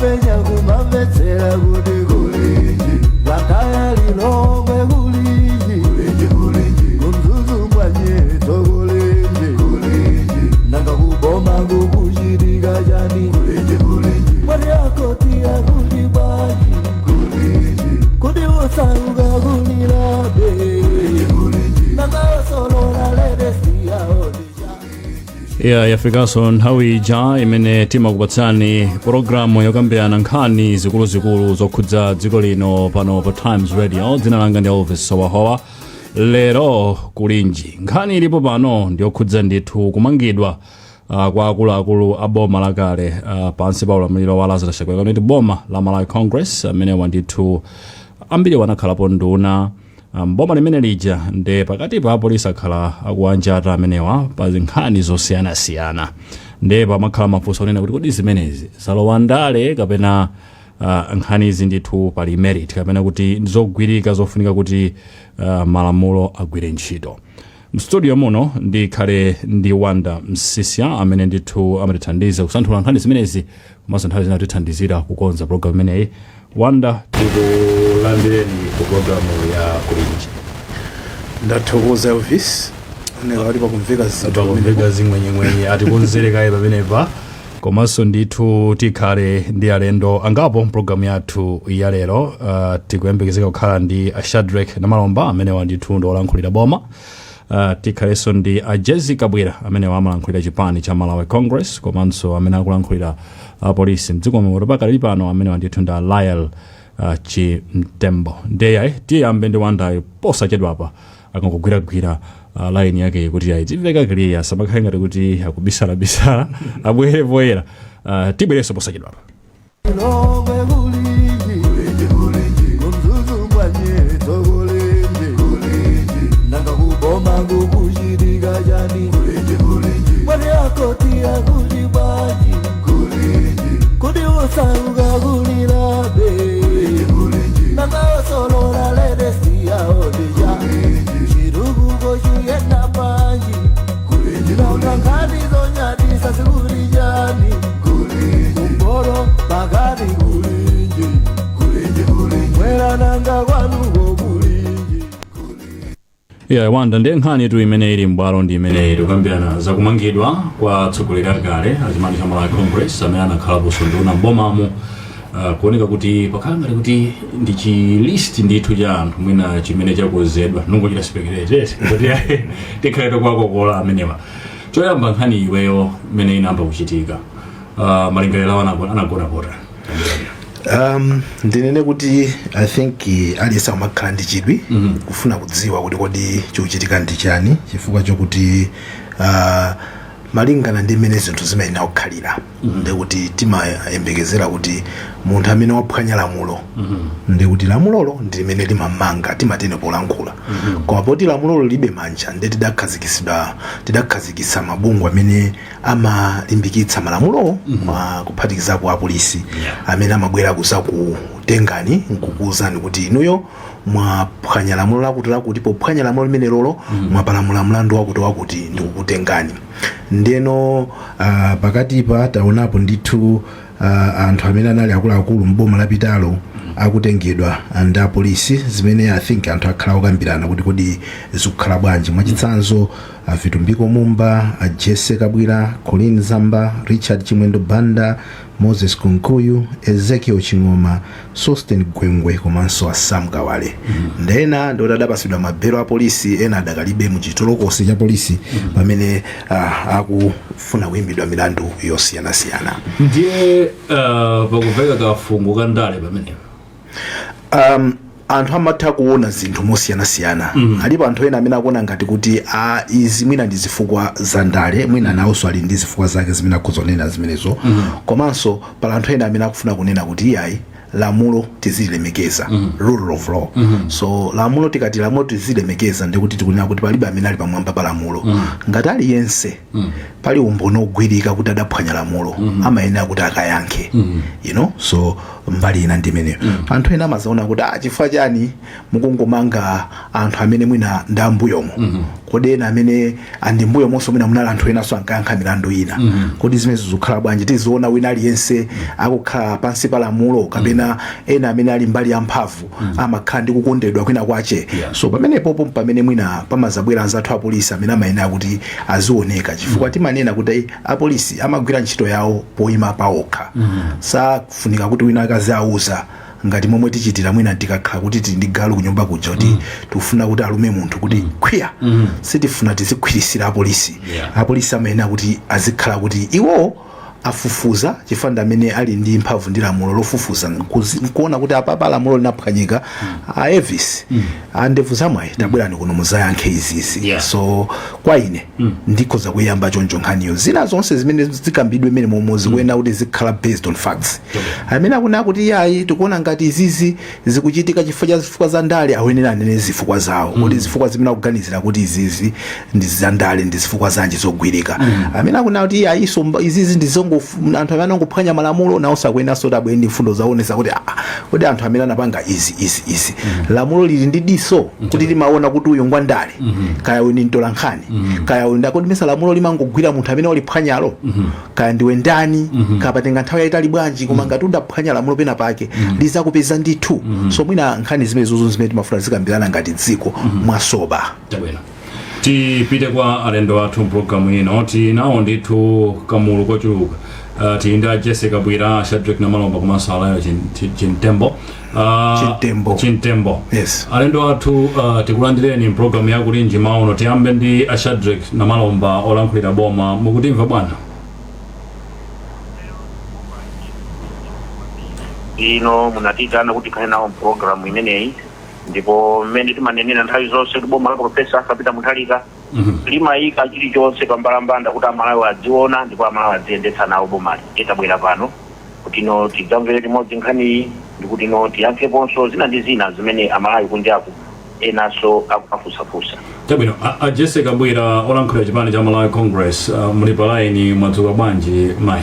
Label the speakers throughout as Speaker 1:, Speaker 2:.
Speaker 1: Kumapenya kumamvetsera kuti kulinji, Blantyre, Lilongwe kulinji, kuMzuzu mwanyetso kulinji, nanga kuboma kukuchitika chani? Mwati akoti akuti bwanji? Kuti usauka kulilabe, nanga osolola ledesiyaodicha.
Speaker 2: Yeah, yafikanso nthawi ija imene timakupatsani pologalamu yokambirana nkhani zikuluzikulu zokhudza dziko lino pano pa Times Radio. Dzina langa ndi Elvis Sowahowa. Lero kulinji nkhani ilipo pano ndiyokhudza ndithu kumangidwa kwa akuluakulu a boma lakale pansi pa ulamuliro wa Lazarus Chakwera, kuti boma la Malawi Congress, amene wandithu ambiri wanakhalapo nduna boma limene lija. Nde pakati pa apolisi akhala akuwanjata amenewa pa nkhani zosiyanasiyana. Nde pamakhala mafunso onena kuti kodi zimenezi zalowa ndale kapena nkhanizi ndithu pali merit, kapena kuti ndizogwirika zofunika kuti malamulo agwire ntchito? Mstudio muno ndikhale ndi Wanda Msisya, amene ndithu amatithandiza kusanthula nkhani zimenezi komanso nthawi zina kutithandizira kukonza program imeneyi. Wanda, tikulandireni ku programu ya Kulinji.
Speaker 3: Ndathokoza, Elvis. Oneka kuti pakumveka zinthu.
Speaker 2: Pakumveka zing'wenyeng'wenye, atikonzere kaye pamenepa. Komanso ndithu tikhale ndi alendo angapo mpulogalamu yathu ya lero. Tikuyembekezeka kukhala ndi a Shadrek Namalomba, amenewa ndithu ndi olankhulira boma. Tikhalenso ndi a Jessica Kabwira, amene amalankhulira chipani cha Malawi Congress, komanso amene akulankhulira apolisi mdziko muno pakali pano, amenewa ndithu ndi a Lyle Chimtembo. Ndiye tiyambe ndi Wandayo posachedwapa akangogwiragwira line yake kuti ayi timveka clear, samakhale ngati kuti akubisalabisala, abwere poyera. Tibwerenso posachedwapa.
Speaker 1: Lilongwe kulinji, kuMzuzu mwanyetso kulinji, nanga kuboma kukuchitika chani? Mwati akoti akuti bwanji? Kuti usauka kulilabe, nanga osolola ledesiyaodija, chitukuko chiyenda bwanji? Nanga nkhani zonyadisa zikuti chani? Kumboro pakati kulinji, mwera nanga kwanuko kulinji?
Speaker 2: Yeah, Wanda, ndiye nkhani tu imene ili m'bwalo ndi imene tikukambirana, zakumangidwa kwa atsogoleri akale achipani cha Malawi Congress amene anakhalaponso nduna m'bomamo. Kuoneka kuti pakhala ngati kuti ndi chi list ndithu cha anthu mwina chimene chakonzedwa, nungochita speculate kuti tikhale tikuwakokola amenewa. Choyamba, nkhani iweyo imene inayamba kuchitika, malingaliro awo anagona pota?
Speaker 3: Ndinene kuti I think aliyense amakhala ndi chidwi kufuna kudziwa kuti kodi chikuchitika ndi chani, chifukwa chokuti malingana ndi mmene zinthu zimayenera kukhalira, ndikuti timayembekezera kuti munthu amene waphwanya lamulo, ndikuti lamulolo ndi limene limamanga, timatene polankhula. Koma poti lamulolo libe manja, ndi tidakhazikitsa mabungwe amene amalimbikitsa malamulowo, kuphatikizapo apolisi amene amabwera kuzakutengani nkukuwuzani kuti inuyo mwaphwanya lamulo lakuti lakuti, pophwanya lamulo limene lolo mwapalamula mlandu wakuti wakuti, ndikukutengani. Ndeno pakatipa taonapo ndithu anthu amene anali akuluakulu mboma lapitalo akutengedwa ndi apolisi, zimene I think anthu akhala okambirana kuti kodi zikukhala bwanji. Mwachitsanzo, Vitumbiko Mumba, Jesse Kabwira, Colleen Zamba, Richard Chimwendo Banda, Moses Kunkuyu, Ezekiel Ching'oma, Sosten Gwengwe komanso a Sam Kawale. Ndena ndoti adapasidwa mabelo a polisi, ena adakalibe muchitolokosi cha polisi pamene akufuna kuyimbidwa milandu yosiyanasiyana.
Speaker 2: Ndiye pakumveka kafungu ka ndale pamenepo.
Speaker 3: Anthu amatha kuona zinthu mosiyanasiyana. Alipo anthu ena amene akuona ngati kuti izi mwina ndi zifukwa za ndale, mwina nawonso ali ndi zifukwa zake zimene akhoza kunena zimenezo. Komanso pali anthu ena amene akufuna kunena kuti iyayi, lamulo tizilemekeza, rule of law. So lamulo, tikati lamulo tizilemekeza, ndikuti tikunena kuti palibe amene ali pamwamba pa lamulo. Ngati aliyense pali umboni ogwirika kuti adaphwanya lamulo, amayenera kuti akayankhe. So Mbali ina ndi imeneyo. Anthu ena amazaona kuti, ah, chifukwa chani mukungomanga anthu amene mwina ndi ambuyomo? Kodi ena amene andi mbuyomonso mwina munali anthu enanso ankayankha milandu ina? Kodi zimenezo zikukhala bwanji? Tiziona wina aliyense akukhala pansi pa lamulo, kapena ena amene ali mbali ya mphamvu amakhala ndi kukondedwa kwina kwache? So pamenepopo pamene mwina pamazabwera anzathu apolisi amene amayenera kuti azioneka, chifukwa timanena kuti apolisi amagwira ntchito yawo poyima paokha. Safunika kuti wina akaziauza, ngati momwe tichitira mwina tikakhala kuti tili ndi galu kunyumba kuja, kuti tikufuna kuti alume munthu kuti khwiya, sitifuna tizikhwirisira apolisi. Apolisi amayenera kuti azikhala kuti iwo afufuza, chifukwa ndi amene ali ndi mphamvu ndi lamulo lofufuza, nkuona kuti apapa lamulo linaphwanyika. A Elvis, a ndevu zamwayi, tabwerani kuno muzayankhe izizi. So kwa ine ndikhoza kuyamba choncho nkhaniyo. Zina zonse zimene zikambidwe imene momwe zikuyenera kuti zikhala based on facts. Amene akunena kuti yayi, tikuona ngati izizi zikuchitika chifukwa cha zifukwa za ndale, ayenera anene zifukwa zawo, kuti zifukwa zimene akuganizira kuti izizi ndi za ndale ndi zifukwa zanji zogwirika. Amene akunena kuti yayiso izizi ndi zongo anthu amene angophwanya malamulo, nawo sakuyeneranso kuti abwere ndi mfundo zaonesa kuti, ah, kuti anthu amene anapanga izi izi izi, lamulo lili ndi diso kuti limaona kuti uyu ngwandale, kaya uyu ndi mtolankhani, kaya uyu ndakodi. Mesa lamulo limangogwira munthu amene waliphwanyalo, kaya ndiwe ndani, kaya patenga nthawi yayitali bwanji, koma ngati udaphwanya lamulo pena pake, lizakupeza ndithu. So mwina nkhani zimene zozo zimene timafuna zikambirana ngati dziko mwasoba.
Speaker 2: Chabwino, tipite kwa alendo athu mpulogalamu ino. Tinawo ndithu kamulu kochuluka. Tili ndi a Jessica Bwira, Shadrack Namalomba komanso Alayo Chintembo.
Speaker 3: Chintembo.
Speaker 2: Chintembo.
Speaker 3: Yes.
Speaker 2: Alendo athu, tikulandireni mpulogalamu yakulinji mauno. Tiyambe ndi a Shadrack Namalomba olankhulira boma. Mukutimva, bwana?
Speaker 4: Ino munatiyitana kuti tikhale nawo mpulogalamu imeneyi, ndipo mmene timanenera nthawi zonse kuti boma la Profesa Arthur Peter Mutharika limayika chilichonse pambalambanda kuti Amalawi adziona ndipo Amalawi adziyendetsa nawo bomali. Tabwera pano kuti no tidzamvere limodzi nkhaniyi ndikuti no tiyankheponso zina ndi zina zimene Amalawi kunjaku enanso akumafunsafunsa.
Speaker 2: Chabwino. A Jessica Bwira olankhulira chipani cha Malawi Congress, muli pa line. Mwadzuka bwanji, mayi?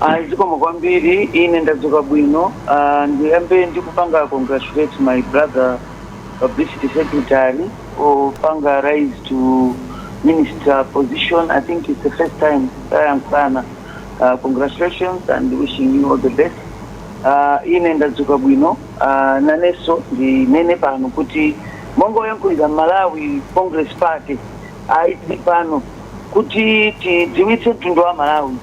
Speaker 5: Ayi, zikomo kwambiri. Ine ndadzuka bwino. Ndiyambe ndikupanga congratulate my brother publicity secretary opanga rise to minister position. I think it's the first time tayankhulana. Congratulations and wishing you all the best. Ine ndadzuka bwino. Nanenso ndinene pano kuti monga oyankhulira Malawi Congress Party, ayi, tili pano kuti tidziwitse mtundu wa Malawi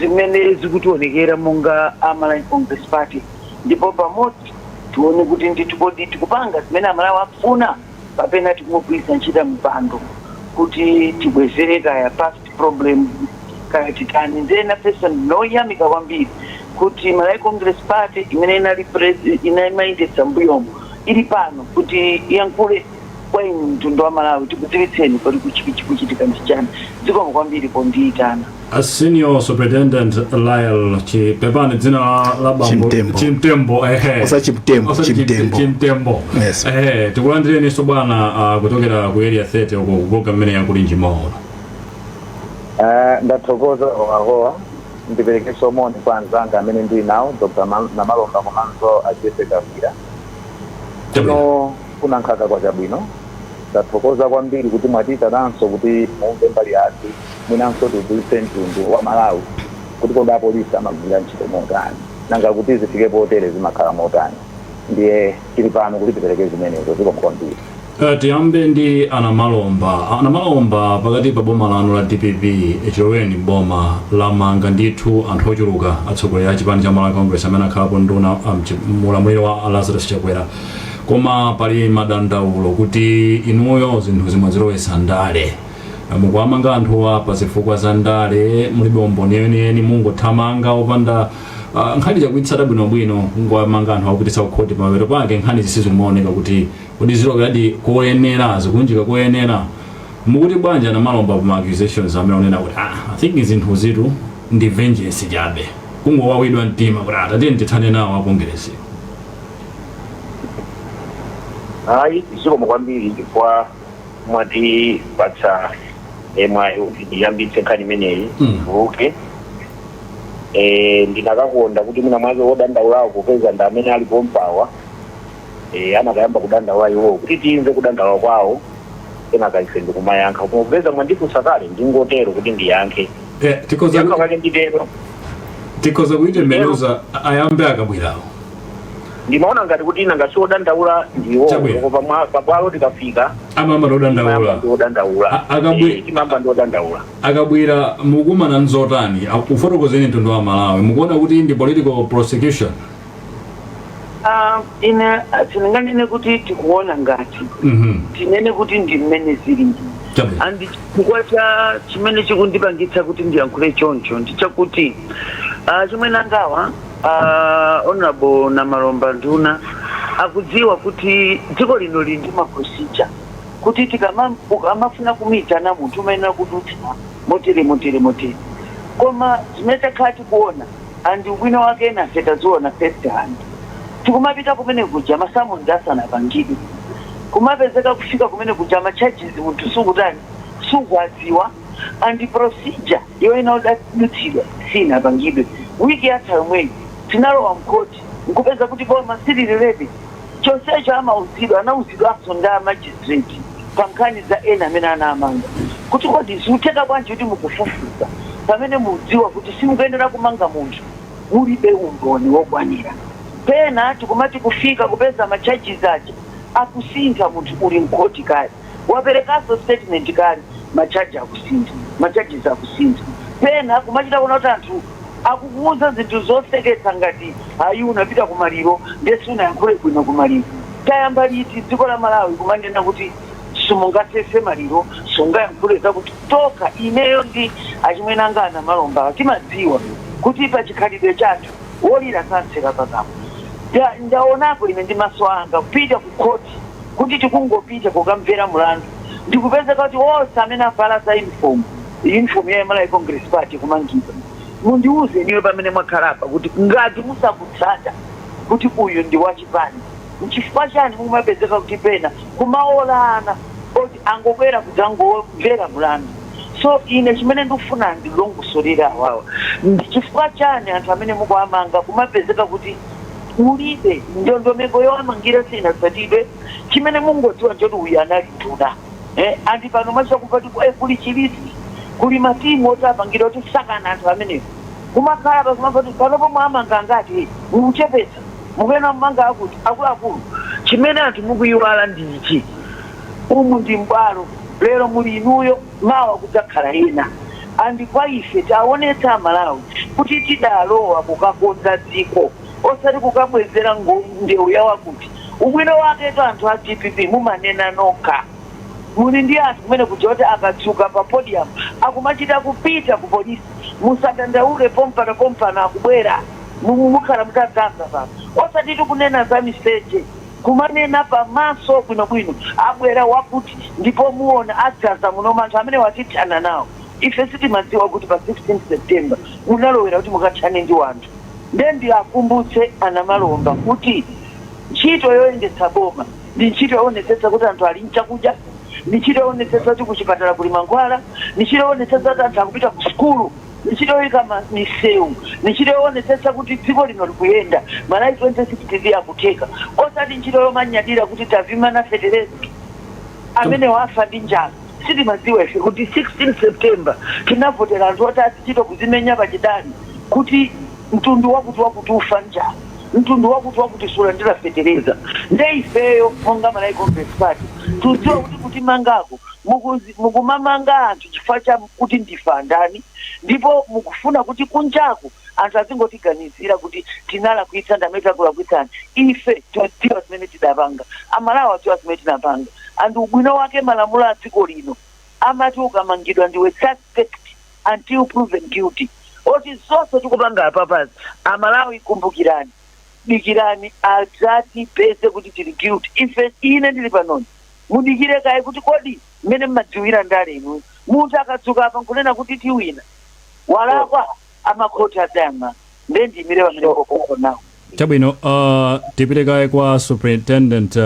Speaker 5: zimene zikutionekera monga a Malawi Congress Party, ndipo pamodzi tione kuti ndithu kodi tikupanga zimene Amalawi akufuna kapena tikungogwiritsa ntchito mipando kuti tibwezere kaya past problems, kaya titani. Ndiye nafenso ndinoyamika kwambiri kuti Malawi Congress Party imene inali imayendetsa mbuyomo ili pano kuti iyankhule kwa inu mtundu wa Malawi, tikudziwitseni kodi kuchitika ndi chani. Zikomo kwambiri pondiyitana.
Speaker 2: A Senior Superintendent Lyle Chipepani, dzina la bambo.
Speaker 3: Chimtembo.
Speaker 2: Chimtembo, ehe.
Speaker 3: Osati Chimtembo,
Speaker 2: Osati
Speaker 3: Chimtembo.
Speaker 2: Chimtembo.
Speaker 3: Yes.
Speaker 2: Ehe, tikulandireninso bwana, kuchokera ku Area 30 uko ku program imene yakulinji maono.
Speaker 6: Ndathokoza owahowa. Ndiperekenso moni kwa anzanga amene ndili nawo, Dr Namalomba komanso a Jessica Bwira. Kuno kunankhaka kwa chabwino. Ndathokoza kwambiri kuti mwatiyitananso kuti mumve mbali yathu, mwinanso tiudziwitse mtundu wa Malawi kuti kodi apolisi amagwira ntchito motani, nanga kuti zifike potere zimakhala motani. Ndiye tili pano kuti tipereke zimenezo. Zikomo kwambiri.
Speaker 2: Tiyambe ndi Anamalomba. Anamalomba, pakati pa boma lanu la DPP, chilowereni boma, lamanga ndithu anthu ochuluka, atsogoleri a chipani cha Malawi Congress amene akhalapo nduna mulamuliro wa Lazarus Chakwera, koma pali madandaulo kuti inuyo zinthu zimwazilowetsa ndale. Mukuwamanga anthuwa pa zifukwa za ndale, mulibe umboni yeniyeni, mungothamanga opanda nkhani chakuitsata bwinobwino, kungowamanga anthu akupititsa kukhoti. Pamapeto pake nkhani zisizimaoneka kuti kodi ziloweradi koyenera, zikunjika koyenera. Mukuti bwanji, Anamalomba, pa accusations amene onena kuti, ah, I think zinthu zitu ndi vengeance chabe, kungowawidwa mtima kuti atatiye tithane nawo akongeresi?
Speaker 4: Ayi, zikomo kwambiri chifukwa mwatipatsa mwayi kuti tiyambitse nkhani imeneyi. Tuluke. Ndinakakonda kuti mwina mwake wodandaulawo, popeza ndi amene ali pompawa, anakayamba kudandaula iwowo kuti timve kudandaula kwawo, kenaka ife ndikumayankha. Koma popeza mwandifunsa kale, ndingotero kuti ndiyankhe.
Speaker 2: Tikhoza
Speaker 4: Yankha kake nditero.
Speaker 2: Tikhoza kuitembenuza, ayambe akabwerawo.
Speaker 4: Ndimaona ngati kuti ina ngasi wodandaula ndiwo.
Speaker 2: Chabwino.
Speaker 4: Pabwalo tikafika
Speaker 2: amayamba
Speaker 4: timayamba
Speaker 2: odandaula
Speaker 4: ndi wodandaula. Timayamba ndi wodandaula.
Speaker 2: Akabwera, mukumana nzotani? Ufotokozeni mtundu wa Malawi, mukuona kuti ndi political prosecution?
Speaker 5: Ah, ine sindinganene kuti tikuona ngati, tinene kuti ndi mmene zilili. And chifukwa cha chimene chikundipangitsa kuti ndiyankhule choncho ndi chakuti chimwe nangawa Honorable Namalomba nduna akudziwa kuti dziko lino lili ndi ma procedure kuti ukamafuna kumuyitana munthu umayenera kudutsa motere, motere, motere. Koma zimene takhala tikuona, and ubwino wake nafe taziona first hand, tikumapita kumene kuja ma summons asanapangidwe, kumapezeka kufika kumene kuja ma charges munthu sukutani, sukuwadziwa, and procedure yoyenera kudutsidwa sinapangidwe. Wiki yatha yomweyi tinalowa mkhoti nkupeza kuti boma silili ready. Chonsecho amauzidwa, anauzidwanso ndi a magistrate pa nkhani za ena amene anamanga kuti kodi zikutheka bwanji kuti mukufufuza pamene mudziwa kuti simukuyenera kumanga munthu mulibe umboni wokwanira? Pena tikumati kufika kupeza ma charges aja akusintha, munthu uli mkhoti kale, waperekanso statement kale, ma charge akusintha, ma charges akusintha. Pena kumachita kuona kuti anthu akukuuza zinthu zoseketsa ngati ayi, unapita kumaliro ndesi unayankhule bwino kumaliro. Tayamba liti dziko la Malawi kumanena kuti simungasese maliro, sungayankhule zakuti toka? Ineyo ndi achimwene anga ana Malomba timadziwa kuti pa chikhalidwe chathu wolira satseka pakamwa. Ndaonapo ine ndi maso anga kupita ku khoti kuti tikungopita kukamvera mulandu, ndikupezeka kuti onse amene avala za uniform, uniform ya Malawi Congress Party, kumangidwa. Mundiuze niwe pamene mwakhalapa kuti ngati musakutsata kuti uyu ndi wachipani, nchifukwa chani mumapezeka kuti pena kumaolana oti angobwera kudzangomvera mulandu? So ine chimene ndikufuna ndilongosolera awawa ndi chifukwa chani anthu amene mukuamanga kumapezeka kuti mulibe ndondomeko yowamangira, sinatsatidwe. Chimene mungodziwa nchoti uyu anali nduna, and pano mwachita kumva kuti kuli chilisi, kuli matimu oti apangira oti sakana anthu amenewo. Kumakhala pa kumamva kuti panopo mwamanga ngati mukuchepetsa, mukuyena mmanga akuti akuluakulu. Chimene anthu mukuyiwala ndi ichi: umu ndi mbwalo. Lero muli inuyo, mawa kudzakhala ena. And kwa ife taonetsa Amalawi kuti tidalowa kukakonza dziko, osati kukabwezera ndewu yawakuti. Ubwino waketu anthu a DPP mumanena nokha, muli ndi anthu kumene kuja kuti akatsuka pa podium akumachita kupita ku polisi, "Musadandaule, pompano pompano akubwera." Mukhala mutadzaza pano, osati tikunena za miseche, kumanena pamaso bwinobwino, abwera wakuti, ndipo muona adzaza muno anthu amene watithana nawo. Ife sitimadziwa kuti pa 16 September munalowera kuti mukathane ndi wanthu. Nde ndiakumbutse anamalomba kuti ntchito yoyendetsa boma ndi ntchito yoonetsetsa kuti anthu ali mchakudya, ndi ntchito yoonetsetsa kuti kuchipatala kuli mankhwala, ndi ntchito yoonetsetsa kuti anthu akupita ku sukulu, ndi ntchito yoyika misewu, ndi ntchito yoonetsetsa kuti dziko lino likuyenda, Malawi 2063 akutheka, osati ntchito yomanyadira kuti tavimana fetereza amene wafa ndi njala. Sitimadziwa ife kuti 16 September tinavotera anthu oti azichita kuzimenya pachidali kuti mtundu wakuti wakuti ufa njala, mtundu wakuti wakuti sulandira fetereza. Nde ifeyo monga Malawi Congress Party tudziwa kuti kutimangako mukumamanga anthu chifukwa cha kuti ndife andani, ndipo mukufuna kuti kunjaku anthu azingotiganizira kuti tinalakwitsa, ndamene takulakwitsani. Ife tidziwa zimene tidapanga, Amalawi adziwa zimene tinapanga. And ubwino wake malamulo a dziko lino amati ukamangidwa ndiwe suspect until proven guilty. Oti zonse tikupanga apapazi, Amalawi kumbukirani, dikirani adzatipeze kuti tili guilty. Ife, ine ndili panoni, mudikire kaye kuti kodi mmene mmadziwira ndale inu, munthu akadzuka apa nkunena kuti tiwina, walakwa, amakhoti adzayang'ana. Nde ndiyimire pamene popo nawo.
Speaker 2: Chabwino, tipite kaye kwa Superintendent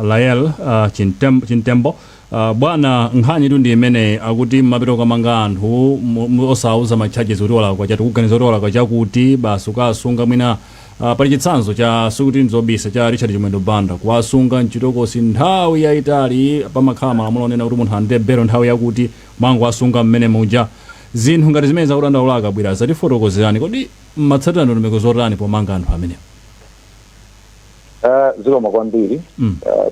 Speaker 2: Lael Chintembo. Bwana, nkhani tu ndi imene akuti mmapita kukamanga anthu osauza ma charges kuti walakwa chati, kuganiza kuti walakwa chakuti, basi ukasunga mwina. Pali chitsanzo cha, sikuti nzobisa, cha Richard Chimwendo Banda, kuwasunga mchitokosi nthawi yayitali. Pamakhala malamulo onena kuti munthu ande belo nthawi yakuti, mwangu asunga mmene muja. Zinthu ngati zimene zakudandaula akabwera, zatifotokozerani, kodi mmatsatira ndondomeko zotani pomanga anthu amenewa?
Speaker 6: Zikomo kwambiri.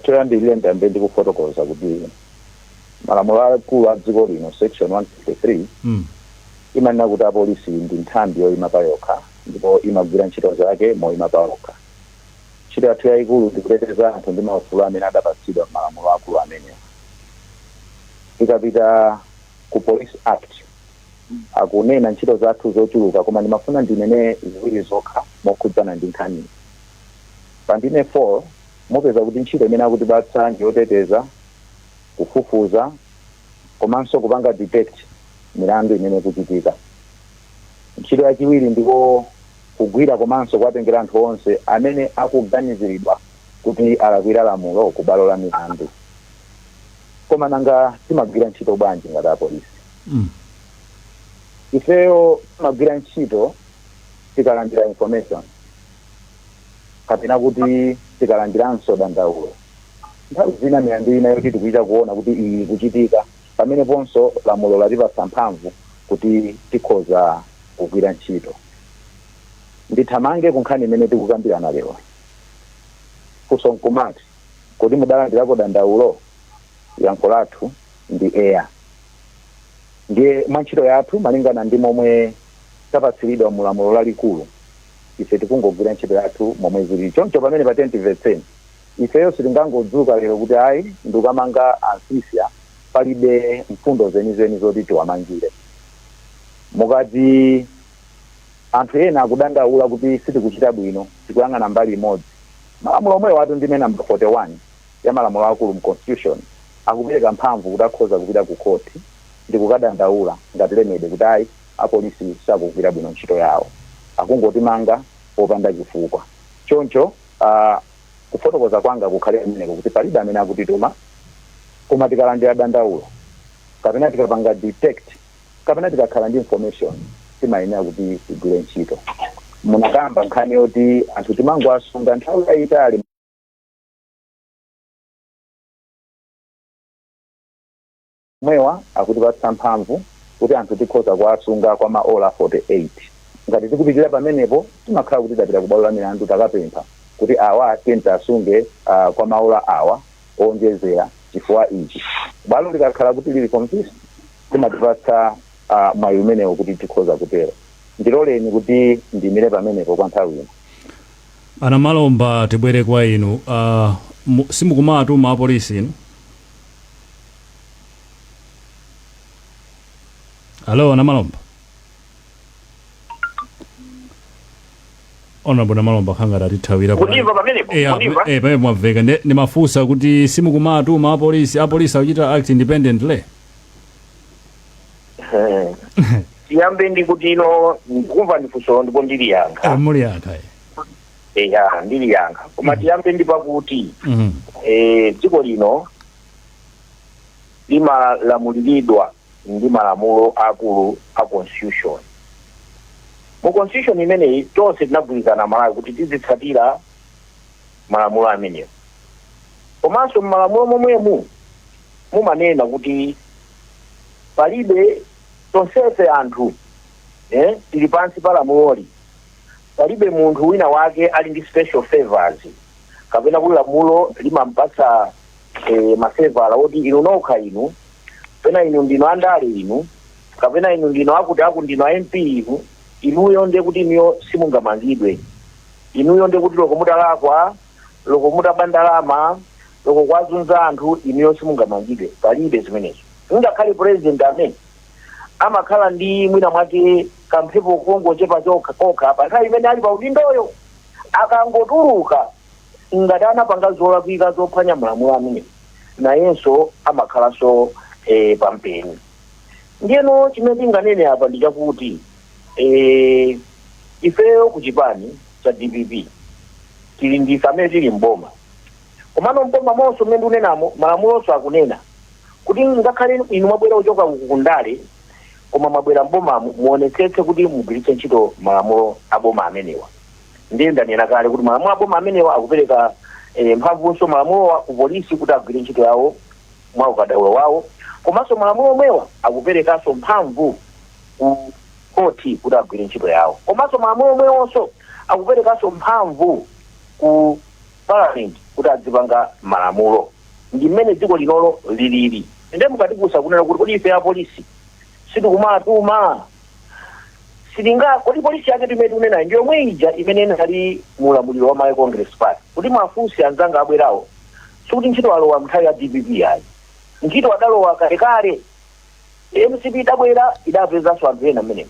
Speaker 6: Choyambirira ndiyambe ndikufotokoza kuti malamulo akulu a dziko lino, section 153, imanena kuti apolisi ndi nthambi yoyima pa yokha ndipo imagwira ntchito zake moyima pa yokha. Ntchito yathu yayikulu ndi kuteteza anthu ndi maufulu amene adapatsidwa m'malamulo akulu amenewa. Tikapita ku Police Act, akunena ntchito zathu zochuluka, koma ndimafuna ndinene ziwiri zokha mokhudzana ndi nkhaniyi. Pa ndime 4 mupeza kuti ntchito imene akutipatsa ndi yoteteza, kufufuza komanso kupanga detect milandu imene ikuchitika. Ntchito yachiwiri ndiko kugwira komanso kuwatengera anthu onse amene akuganiziridwa kuti alakwira lamulo ku bwalo la milandu. Koma nanga timagwira ntchito bwanji ngati apolisi? Ifeyo timagwira ntchito tikalandira information kapena kuti tikalandiranso dandaulo. Nthawi zina milandu ina yoti tikuita kuona kuti iyi ikuchitika, pameneponso lamulo latipatsa mphamvu kuti tikhoza kugwira ntchito. Ndithamange ku nkhani imene tikukambirana lero. Funso nkumati, kodi mudalandirako dandaulo? Yankho lathu ndi eya. Ndiye mwa ntchito yathu, malingana ndi momwe tapatsiridwa mu lamulo lalikulu, ife tikungogwira ntchito yathu momwe zilili. Choncho pamene patentimvetseni, ifeyo sitingangodzuka lero kuti ayi, ndikukamanga ansisia, palibe mfundo zenizeni zoti tiwamangire. Mukati anthu ena akudandaula kuti sitikuchita bwino, tikuyang'ana mbali imodzi, malamulo omwewo atu, ndime namba 41 ya malamulo akulu mu Constitution, akupereka mphamvu kuti akhoza kupita ku khoti ndi kukadandaula ngati remedy kuti ayi, apolisi sakugwira bwino ntchito yawo, akungotimanga popanda chifukwa. Choncho kufotokoza kwanga kukhale kumeneko kuti palibe amene akutituma, koma tikalandira dandaulo kapena tikapanga detect kapena tikakhala ndi information, timayenera kuti tigwire ntchito. Munakamba nkhani yoti anthu timangoasunga nthawi yayitali. Mwewa akutipatsa mphamvu kuti anthu tikhoza kuwasunga kwa maola 48. Ngati tikupitirira pamenepo, timakhala kuti tapita ku bwalo la milandu, takapempha kuti awa tiye asunge kwa maola awa owonjezera chifukwa ichi. Bwalo likakhala kuti lili convinced, timatipatsa mwayi umenewo kuti tikhoza kutero. Ndiloleni kuti ndimire pamenepo kwa nthawi ino.
Speaker 2: Ana Malomba, tibwere kwa inu. Simukumatuma apolisi inu? Alo, ana Malomba, Honorable Namalomba, khangati atithawira.
Speaker 4: Kundimva pamenepo? Kundimva?
Speaker 2: Pamene mwamveka. Ndimafunsa kuti simukumatuma apolisi? Apolisi akuchita act independently?
Speaker 4: Tiyambe ndi kuti ino ndikumva ndifunso ndipo ndiliyankha.
Speaker 2: Muliyankha?
Speaker 4: Eya, ndiliyankha, koma tiyambe ndi pakuti dziko lino limalamuliridwa ndi malamulo akulu a Constitution. Mu Constitution imeneyi tonse tinagwirizana Malawi kuti tizitsatira malamulo amenewo. Komanso mmalamulo momwemu mumanena kuti palibe, tonsefe anthu tili pansi pa lamuloli, palibe munthu wina wake ali ndi special favors kapena kuti lamulo limampatsa mafavour oti inu nokha inu, kapena inu ndinu andale inu, kapena inu ndinu akuti aku ndinu a MP inu, inuyo ndiye kuti inuyo simungamangidwe, inuyo ndiye kuti loko mutalakwa, loko mutaba ndalama, loko kwazunza anthu, inuyo simungamangidwe. Palibe zimenezo. Ngakhale president amene amakhala ndi mwina mwake kamphepo kongochepa chokha kokha pa nthawi imene ali pa udindoyo, akangotuluka, ngati anapanga zolakwika zophwanya malamulo amene, nayenso amakhalanso pampeni. Ndiyeno chimene tinganene apa ndi chakuti ifeyo ku chipani cha DPP tili ndife amene tili mboma, komano mboma monso mmene ndikunenamo, malamulonso akunena Kuti ngakhale inu mwabwera kuchoka uku kundale, koma mwabwera mbomamu, muonetsetse kuti mugwiritse ntchito malamulo aboma amenewa. Ndiye ndanena kale kuti malamulo aboma amenewa akupereka mphamvunso malamulowa ku polisi kuti agwire ntchito yawo mwa ukadaulo wawo, komanso malamulo omwewa akuperekanso mphamvu ku khoti kuti agwire ntchito yawo, komanso malamulo omwewonso akuperekanso mphamvu ku parliament kuti adzipanga malamulo. Ndi mmene dziko linolo lilili. Ndiye mukatifunsa kunena kuti kodi ife apolisi sitikumatuma, sitinga kodi polisi yake timene tikunenayi ndi yomwe ija imene inali mulamuliro wa Malawi Congress Party? Kuti mwafunse anzanga abwerawo, sikuti ntchito alowa nthawi ya DPP ayi, ntchito adalowa kalekale. MCP idabwera, idapezanso anthu ena mmenemo.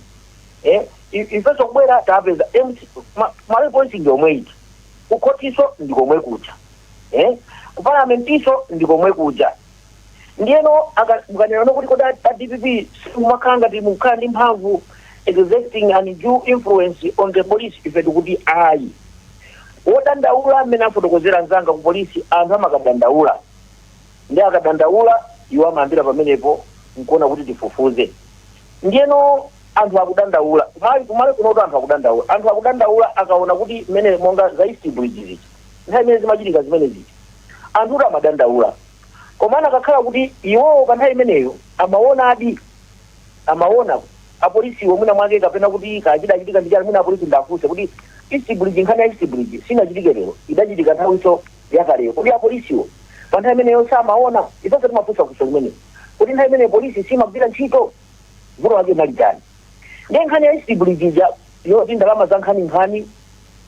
Speaker 4: Ifenso kubwera tapeza MC, Malawi Polisi ndi yomwe ija, kukhotiso ndi komwe kuja, ku parliamentiso ndi komwe kuja. Ndiyeno mukanena kuti kodi a DPP simumakhala ngati mukhala ndi mphamvu, exerting undue influence on the police, ife tikuti ayi. Wodandaula, amene afotokozera anzanga, ku polisi anthu amakadandaula, ndi akadandaula iwo amayambira pamenepo nkuona kuti tifufuze. Ndiyeno anthu akudandaula kumali kunoto, anthu akudandaula, anthu akudandaula akaona kuti mmene monga za East Bridge zija, nthawi imene zimachitika zimene zija, anthu kuti amadandaula, komana akakhala kuti iwowo pa nthawi imeneyo amaona adi, amaona apolisiwo mwina mwake, kapena kuti kachidachitika ndi chani, mwina apolisi ndafunse kuti East Bridge, nkhani ya East Bridge sinachitike lero, idachitika nthawinso yakaleyo. Kodi apolisiwo pa nthawi imeneyo samaona? Ifenso timafunsa funso limeneyo kuti nthawi imeneyo polisi simagwira ntchito, vuto lake nali chani? Ndiye nkhani ya East Bridge ija yoti ndalama za nkhaninkhani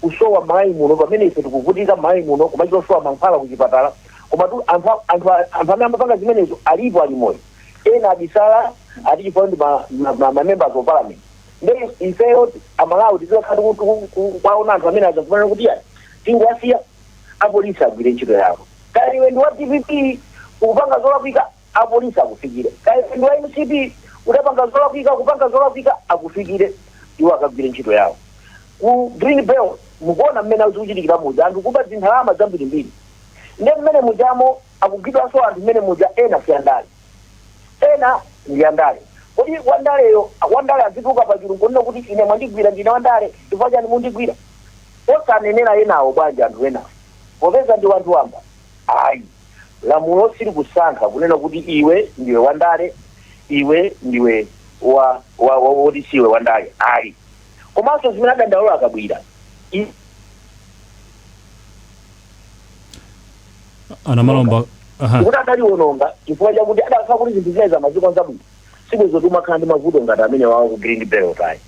Speaker 4: kusowa m'Malawi muno, pamene ife tikuvutika m'Malawi muno, kumachita kusowa mankhwala kuchipatala, koma tu anthu amene amapanga zimenezo alipo, ali moyo, ena abisala ati chifukwa ndi ma members of parliament. Ndiye ifeyo Amalawi tizikakhala kwaona anthu amene azakumanena kuti yani tingowasiya apolisi agwire ntchito yawo. Kaya iwe ndi wa DPP, ukupanga zolakwika, apolisi akufikire. Kaya iwe ndi wa MCP, udapanga zolakwika, kupanga zolakwika, akufikire, iwo akagwire ntchito yawo. Ku Green Belt mukuona mmene zikuchitikira muja, anthu kuba zindalama zambirimbiri. Ndiye mmene mujamo akugwidwanso anthu mmene muja, ena si andale, ena ndi andale. Kodi wandaleyo, wandale azituka pachulu nkunena kuti ine mwandigwira ndine wandale, chifukwa chani mundigwira? Osanenera enawo bwanji, anthu enawo popeza ndi wanthu wamba? Ayi, lamulo sili kusankha kunena kuti iwe ndiwe wandale, iwe ndiwe wa wa wa- woti siwe wandale, ayi. Komanso zimene adandaula akabwira
Speaker 2: Anamalomba, aha.
Speaker 4: Kuti adaliwononga chifukwa chakuti adakhala kuti zinthu zinayi zamazikonza bwino, sibwezo timakhala ndi mavuto ngati amene wawa ku Green Belt ayi,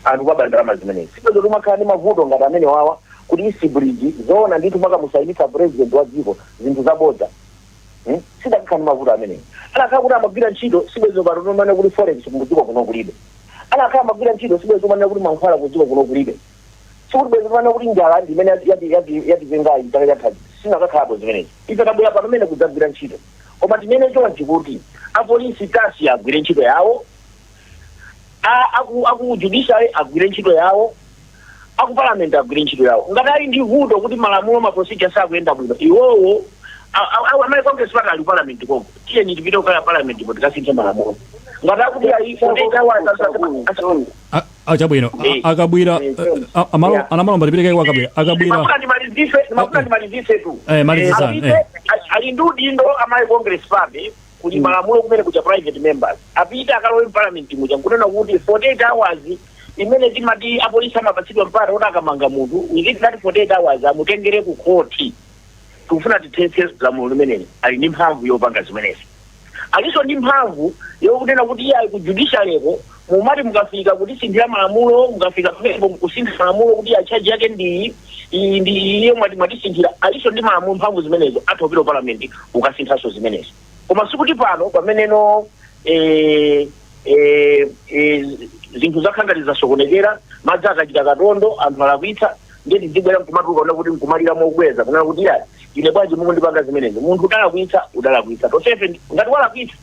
Speaker 4: anthu kwaba ndalama zimenezi. Sibwezo timakhala ndi mavuto ngati amene wawa kuti East Bridge zoona ndithu makamusayinitsa president wa dziko zinthu zabodza, Sidakhala ndi mavuto amenewo. Anakhala kuti amagwira ntchito, sibwezo pano timanena kuti forex kudziko kuno kulibe. Anakhala amagwira ntchito, sibwezo manena kuti mankhwala kudziko kuno kulibe. Sikuti bwezo timanena kuti njala ndi imene yatizengayi chaka chathachi, sinakakhalapo zimenezi. Ife tabwera pano mene kudzagwira ntchito, koma tinene chonchi kuti apolisi tasi agwire ntchito yawo, aku judiciary agwire ntchito yawo, aku parliament agwire ntchito yawo. Ngati ali ndi vuto kuti malamulo, ma procedure sakuyenda bwino, iwowo Amalawi Congress Party ali parliament konko, tiyeni tipite kukala parliament po tikasinthe malamulo ngati akuti ayi
Speaker 2: Chabwino. Akabwira, Anamalomba, tipite kwa Akabwira. Akabwira.
Speaker 4: Ndimafuna ndimalizise tu.
Speaker 2: Malizisani.
Speaker 4: Apite, ali ndi udindo Amalawi Congress Party, kuli malamulo kumene kucha private members, apite akalowe parliament muja nkunena kuti 48 hours imene timati apolisi amapatsidwa mpata kuti akamanga munthu, within that 48 hours amutengere ku khoti, tikufuna tithetse lamulo limeneli. Ali ndi mphamvu yopanga zimenezi. Alinso ndi mphamvu yokunena kuti iye ali ku judiciaryko, mumati mukafika kutisinthira malamulo, mukafika pamenepo mukusintha malamulo kuti charge yake ndi iyi, ndi iye, mwati mwatisinthira. Alinso ndi malamulo mphamvu zimenezo, atha kupita ku parliament ukasinthanso zimenezo. Koma sikuti pano pameneno zinthu zakhangati zasokonekera, madzi akachita katondo, anthu alakwitsa, ndiye tizibwera nkumatuluka kuna kuti nkumalira mokweza kunena kuti iya, ine bwanji mukundipanga zimenezi? Munthu udalakwitsa, udalakwitsa. Tonsefe ngati walakwitsa,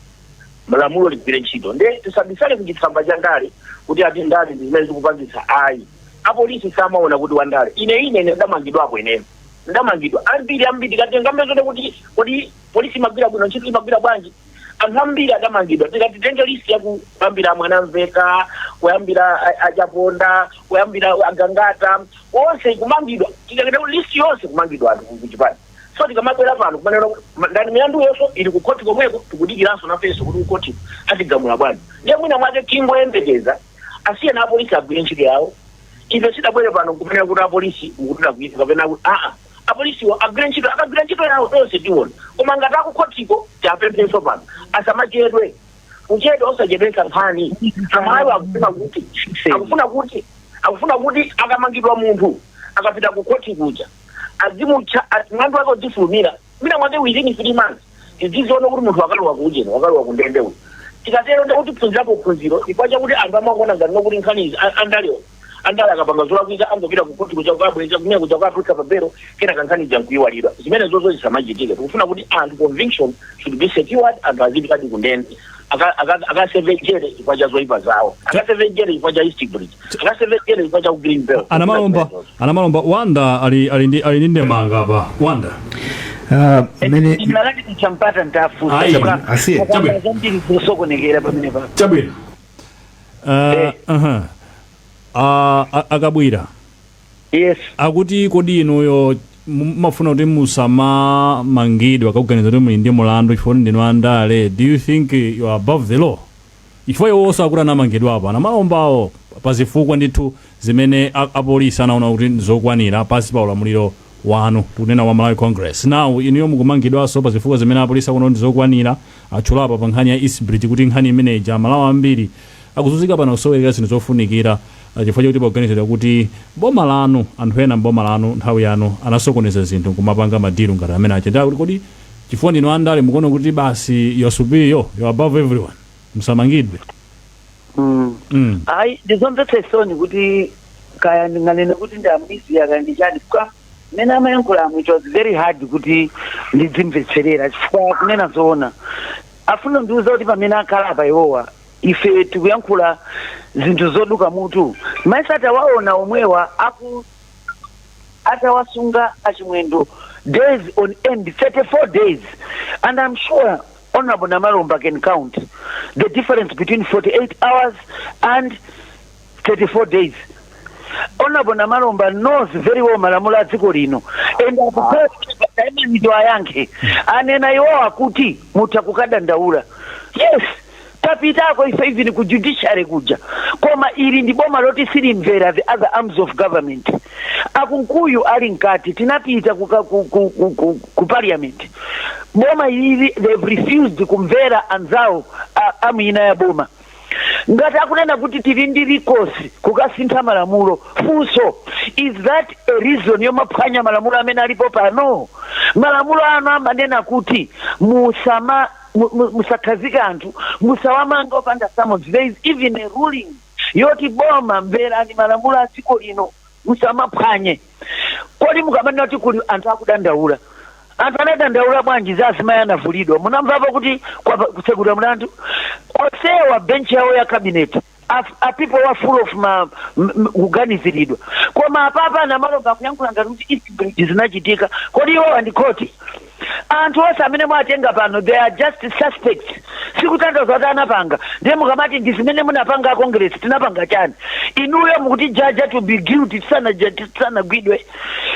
Speaker 4: malamulo ligwire ntchito. Nde tisabisale kuchitsamba cha ndale kuti ati ndale ndi zimene zikupangitsa, ayi. Apolisi samaona kuti wandale. Ine ndamangidwapo, ineyo ndamangidwa ambiri ambiri. Tikatenga mbezote kuti kodi polisi imagwira bwino ntchito, imagwira bwanji? Anthu ambiri adamangidwa. Tikati titenge list yakuyambira Mwanamveka, kuyambira Achaponda, kuyambira Agangata, onse kumangidwa. Tikaketa list yonse, kumangidwa anthu kuchipani. So tikamabwera pano kumanena kuti ndani, milandu yonso ili ku khoti komweko, tikudikiranso nafenso kuti kukhoti atigamula bwanji. Ndiye mwina mwake tingoyembekeza, asiye na apolisi agwire ntchito yawo. Ife sidabwere pano kumanena kuti apolisi mukutilakwitsa kapena kuti aa. Apolisiwo agwire ntchito, akagwira ntchito yawo tonse tiona. Koma ngati akukhotiko, tiapemphenso pano asamachedwe, kuchedwa osachedwetsa nkhani. Amalawi akufuna kuti akamangidwa munthu, akapita ku khoti kuja, azimutcha mlandu wake udzifulumira, mwina mwake within 3 months tidziziona kuti munthu akalowa kuujeni, wakalowa kundende uyu. Tikatero ndi kuti phunzirapo phunziro, chifukwa chakuti anthu amakuona ngati nokuti nkhani izi andalewa, andale akapanga zolakwika angopita ku khoti kuja kukabweza kumene kuja kukatulutsa pa bail, kenaka nkhani ija nkuyiwalidwa. Zimene zozo zisamachitike. Tikufuna kuti anthu, conviction should be secured, anthu azipitadi kundende, akaseve jere chifukwa cha zoyipa zawo, akaseve jere chifukwa cha East Bridge, akaseve jere chifukwa cha Green Belt.
Speaker 2: Anamalomba, Anamalomba, Wanda ali ndi ndemanga apa. Wanda.
Speaker 3: Mmene
Speaker 5: Ndinakati champata ntafusa.
Speaker 2: Ayi.
Speaker 3: Asiye.
Speaker 2: Chabwino.
Speaker 5: Zambiri zosokonekera pamene pa.
Speaker 2: Chabwino. Akabwira.
Speaker 5: Yes.
Speaker 2: Akuti kodi inuyo mumafuna kuti musamamangidwe akakuganiza kuti muli ndi mulandu chifukwa ndinu andale? Do you think you are above the law? Chifukwa iwonso akuti anamangidwapo Anamalombawo pazifukwa ndithu zimene apolisi anaona kuti ndizokwanira pasi pa ulamuliro wanu, tikunena wa Malawi Congress. Now inuyo mukumangidwanso pazifukwa zimene apolisi akuona kuti ndizokwanira. Atchulapo pa nkhani ya East Bridge kuti nkhani imeneyi, Amalawi ambiri akuzunzika pano kusowerera zinthu zofunikira, chifukwa chakuti pakuganizidwa kuti boma lanu, anthu ena mboma lanu nthawi yanu anasokoneza zinthu nkumapanga ma deal ngati amene acha. Kuti kodi chifukwa ndinu andale mukuona kuti basi you are superior, you are above everyone, musamangidwe?
Speaker 5: Ayi, ndizomvetsa isoni kuti kaya ndinganene kuti ndi amnesia kaya ndi chani, chifukwa mmene amayankhulamo it was very hard kuti ndidzimvetserera, chifukwa kunena zoona afuna ndiuza kuti pamene akhala apa iwowa ife tikuyankhula zinthu zoduka mutu. Maisa atawaona omwewa aku atawasunga Achimwendo days on end, 34 days, and I'm sure Honorable Namalomba can count the difference between 48 hours and 34 days. Honorable Namalomba knows very well malamulo a dziko lino and akupaimanido ayankhe. Anena iwowa kuti mutha kukadandaula. Yes, tapitako ife even ku judiciary kuja, koma ili ndi boma loti silimvera the other arms of government. Akunkuyu ali mkati, tinapita ku parliament. Boma ilili, they've refused kumvera anzawo amwina ya boma. Ngati akunena kuti tili ndi recourse kukasintha malamulo, funso, is that a reason yomaphwanya malamulo amene alipo pano? Malamulo ano amanena kuti musama musakhazike anthu, musawamanga opanda summons. There is even a ruling yoti boma, mverani malamulo a dziko lino, musamaphwanye. Kodi mukamanena kuti kuli anthu akudandaula, anthu anadandaula bwanji za azimayi anavulidwa? Munamvapo kuti kutsekulira mlandu? Onsewa bench yawo ya cabinet are people who are full of ma kuganiziridwa. Koma apapa Anamalomba akuyankhula ngati kuti East Bridge zinachitika. Kodi iwowa ndi khoti? Anthu onse amene mwatenga pano, they are just suspects, sikutanthauza kuti anapanga. Ndiye mukamati ndi zimene munapanga a Congress, tinapanga chani? Inuyo mukuti judge to be guilty tisanagwidwe.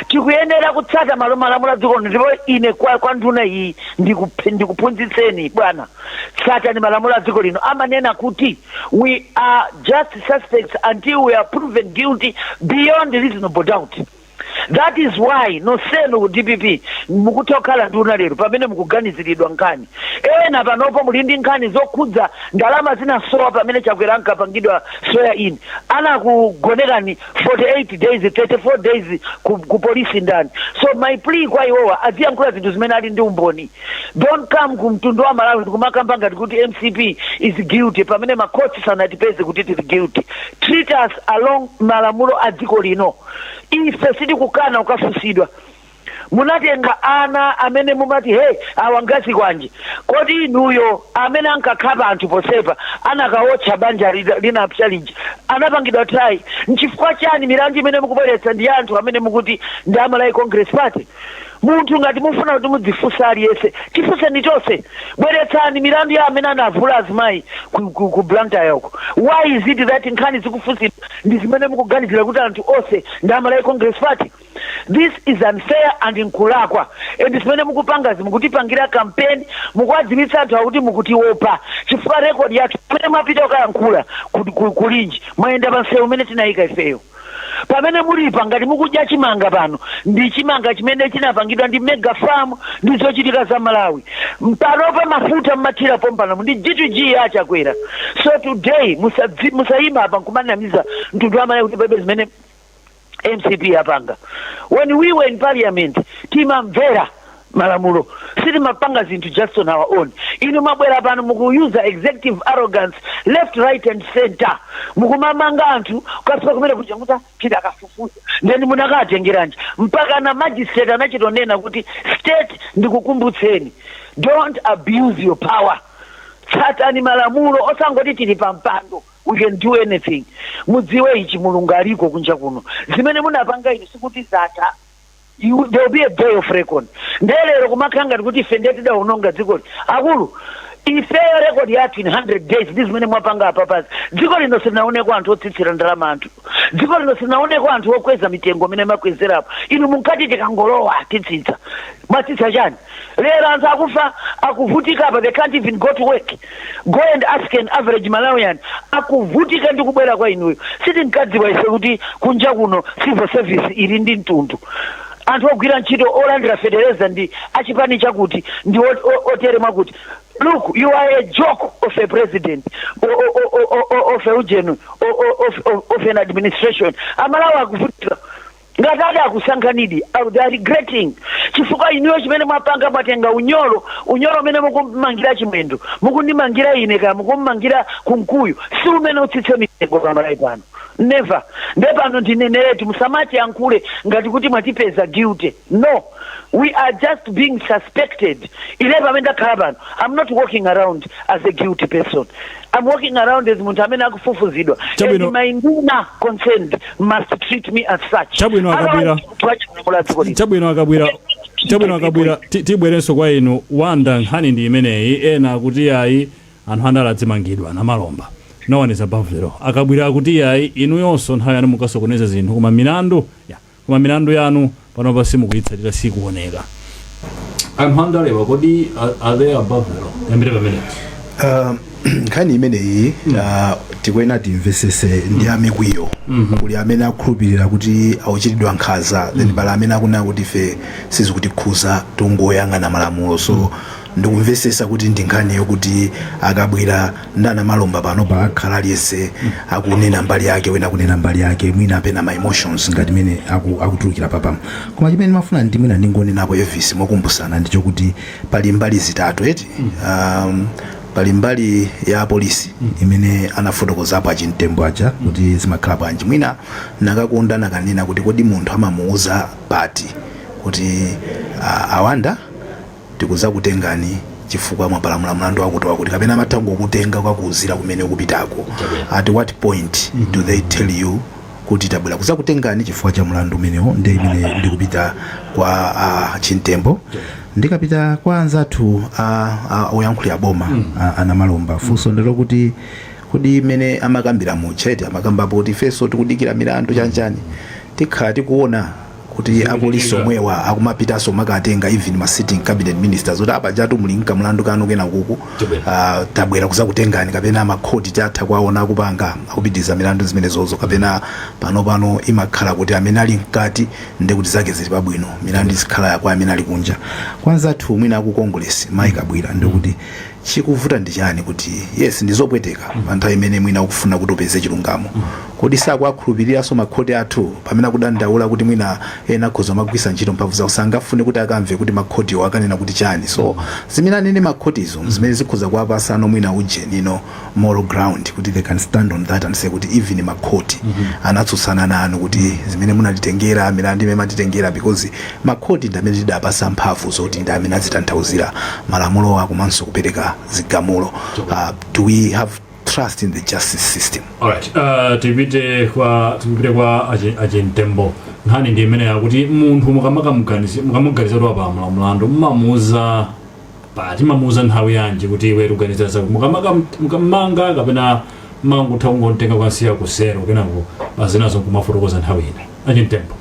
Speaker 5: Tikuyenera kutsata malo malamulo a dziko lino. Ndipo ine kwa nduna iyi ndikuphunzitseni bwana, tsatani malamulo a dziko lino. Amanena kuti we are just suspects until we are proven guilty beyond reasonable doubt. That is why nonsenu ku DPP mukutha kukhala nduna lero pamene mukuganiziridwa nkhani. Ena panopo muli ndi nkhani zokhudza ndalama zinasowa pamene Chakwera ankapangidwa swear in, anakugonekani 48 days, 34 days ku polisi ndani? So my plea kwa iwowa, aziyankhula zinthu zimene ali ndi umboni. Don't come ku mtundu wa Malawi ndikumakamba ngati kuti MCP is guilty pamene makhoti sanatipeze kuti tili guilty. Treat us along malamulo a dziko lino. Ife sitikukana kukafusidwa. Munatenga ana amene mumati hey, awa ngazi kwanje. Kodi inuyo amene ankakhapa anthu posepa, anakawotcha banja linapsa lija, anapangidwa try? Nchifukwa chani milandu imene mukubweretsa ndi anthu amene mukuti ndi Amalawi Congress Party? Munthu ngati mufuna kuti mudzifunsa aliyense, tifunseni tonse. Bweretsani milandu ya amene anavula azimayi ku Blantyre uko. Why is it that nkhani zikufunsidwa ndi zimene mukuganizira kuti anthu onse ndi a Malawi Congress Party? This is unfair and nkulakwa, and zimene mukupangazi mukutipangira campaign, mukuwadziwitsa anthu akuti mukutiopa, chifukwa record yathu pamene mwapita kukayankhula kulinji, mwayenda pa msewu umene tinayika ifeyo. Pamene mulipa, ngati mukudya chimanga pano, ndi chimanga chimene chinapangidwa ndi mega farm ndi zochitika za Malawi. Panopa mafuta mmathira pompano ndi G2G achakwera. So today musayima apa nkumanamiza mtundu wa Malawi kuti palibe zimene MCP yapanga. When we were in parliament, timamvera malamulo, sitimapanga zinthu just on our own. Inu mabwera pano mukuyuza executive arrogance left, right and center, mukumamanga anthu kukafika kumene kuja kuti chida akafufuza, then munakatengeranji mpaka na magistrate anachitonena kuti state. Ndikukumbutseni, don't abuse your power. Tsatani malamulo, osangoti tili pa mpando, we can do anything. Mudziwe ichi, Mulungu aliko kunja kuno. Zimene munapanga inu sikuti zatha. There will be a day of record. Ndelero kumakhala ngati kuti ife ndiye tidaononga dzikoli. Akulu, ifeyo record yathu in 100 days ndi zimene mwapanga apapazi. Dziko lino silinaoneko anthu otsitsira ndalama anthu, dziko lino silinaoneko anthu okweza mitengo imene makwezerapo. Inu munkati tikangolowa titsitsa. Mwatsitsa chani? Lero anthu akufa, akuvutika apa. They can't even go to work. Go and ask an average Malawian, akuvutika ndi kubwera kwa inuyo. Sitinkadziwa ife kuti kunja kuno civil service ili ndi mtundu, anthu ogwira ntchito olandira fetereza ndi achipani chakuti ndi otere mwakuti. Look, you are a joke of a president, of a ujenu, of an administration. Amalawi akuvutika. Ngati ati akusankhanidi, they are regretting, chifukwa inuyo chimene mwapanga, mwatenga unyolo, unyolo umene mukumangira Chimwendo, mukundimangira ine, kaya mukummangira Kunkuyu, si umene utsitse mitengo pamalawi pano, never. Nde pano ndineneretu, musamati yankhule ngati kuti mwatipeza guilty. No, we are just being suspected. Ine pamene ndakhala pano, I'm not walking around as a guilty person. I'm walking around as munthu amene akufufuzidwa.
Speaker 2: Chabwino.
Speaker 5: And my nduna concerned must treat me as such.
Speaker 2: Chabwino, Akabwira.
Speaker 5: Otherwise, dziko lino.
Speaker 2: Chabwino, Akabwira. Chabwino, Akabwira, tibwerenso kwa inu. Wanda, nkhani ndi imeneyi. Ena akuti ayi, anthu andale adzimangidwa namalomba, no one is above the law. Akabwira akuti ayi, inuyonso nthawi yanu mukasokoneza zinthu, koma milandu ya koma milandu yanu panopa simukuyitsatira, sikuoneka. Anthu andalewa kodi are they above the law? Yambire pamenepo.
Speaker 3: Nkhani imeneyi tikuyenera timvesese ndi amikwiyo. Kuli amene akhulupirira kuti akuchitidwa nkhanza, then pali amene akunena kuti ife sizikutikhuza, tungoyang'ana malamulo. So ndikumvesesa kuti ndi nkhani yokuti Akabwira ndi Anamalomba pano pakakhala aliyense akunena mbali yake, wina akunena mbali yake, mwina apena ma emotions ngati mene akutulukira papamo. Koma chimene ndimafuna ndi mwina ndingonenapo, Elvis, mokumbusana, ndichokuti pali mbali zitatu eti. Pali mbali ya polisi imene anafotokozapo Achimtembo aja kuti zimakhala bwanji. Mwina nakakonda nakanena kuti kodi munthu amamuuza pati kuti awanda tikuzakutengani chifukwa mwapalamula mlandu wakuti wakuti, kapena amatha ngokutenga kwakuuzira kumene ukupitako? At what point do they tell you kuti tabwera kuzakutengani chifukwa cha mlandu umenewo? Ndi imene ndikupita kwa Chimtembo, ndikapita kwa anzathu oyankhulira boma, Anamalomba, funso ndilo kuti kodi imene amakambira muchete, amakambapo kuti ifenso tikudikira milandu chanchani, tikhala tikuona kuti apolisi omwewa akumapitanso makatenga even ma sitting cabinet ministers kuti apa chatu muli nkamlandu kanu kena kuku, tabwera kuzakutengani, kapena makhoti tatha kuwaona akupanga, akupitiriza milandu zimenezozo, kapena pano pano imakhala kuti amene ali mkati ndi kuti zake zili pabwino, milandu izikhala kwa amene ali kunja? Kwanzathu mwina aku Congress, Mayi Kabwira, ndikuti chikuvuta ndi chani kuti yes, ndizopweteka pa nthawi imene mwina ukufuna kuti upeze chilungamo? Kodi sakuwakhulupiriranso makhoti athu pamene akudandaula kuti mwina ena akhoza magwisa ntchito mphamvu zawo? Sangafune kuti akamve kuti makhotiwo akanena kuti chani? So zimene anene makhotizo zimene zikhoza kuwapasano mwina ujeni ino moral ground kuti they can stand on that and say kuti even makhoti anatsutsana nanu kuti zimene munatitengera, milandu imene matitengera, because makhoti ndi amene tidapasa mphamvu zoti ndi amene azitanthauzira malamulo komanso kupereka zigamulo. Do we have trust? trust in the justice system.
Speaker 2: Alright, tipite kwa aChintembo. Nkhani ndi imene yakuti munthu mukamamuganiza kuti wapalamula mlandu, mmamuuza pati, mamuuza nthawi yanji kuti iwe tikuganiza za mukamanga, kapena mangutha kungotenga kukasiya kusero, kenako azinazo kumafotokoza nthawi ina? AChintembo,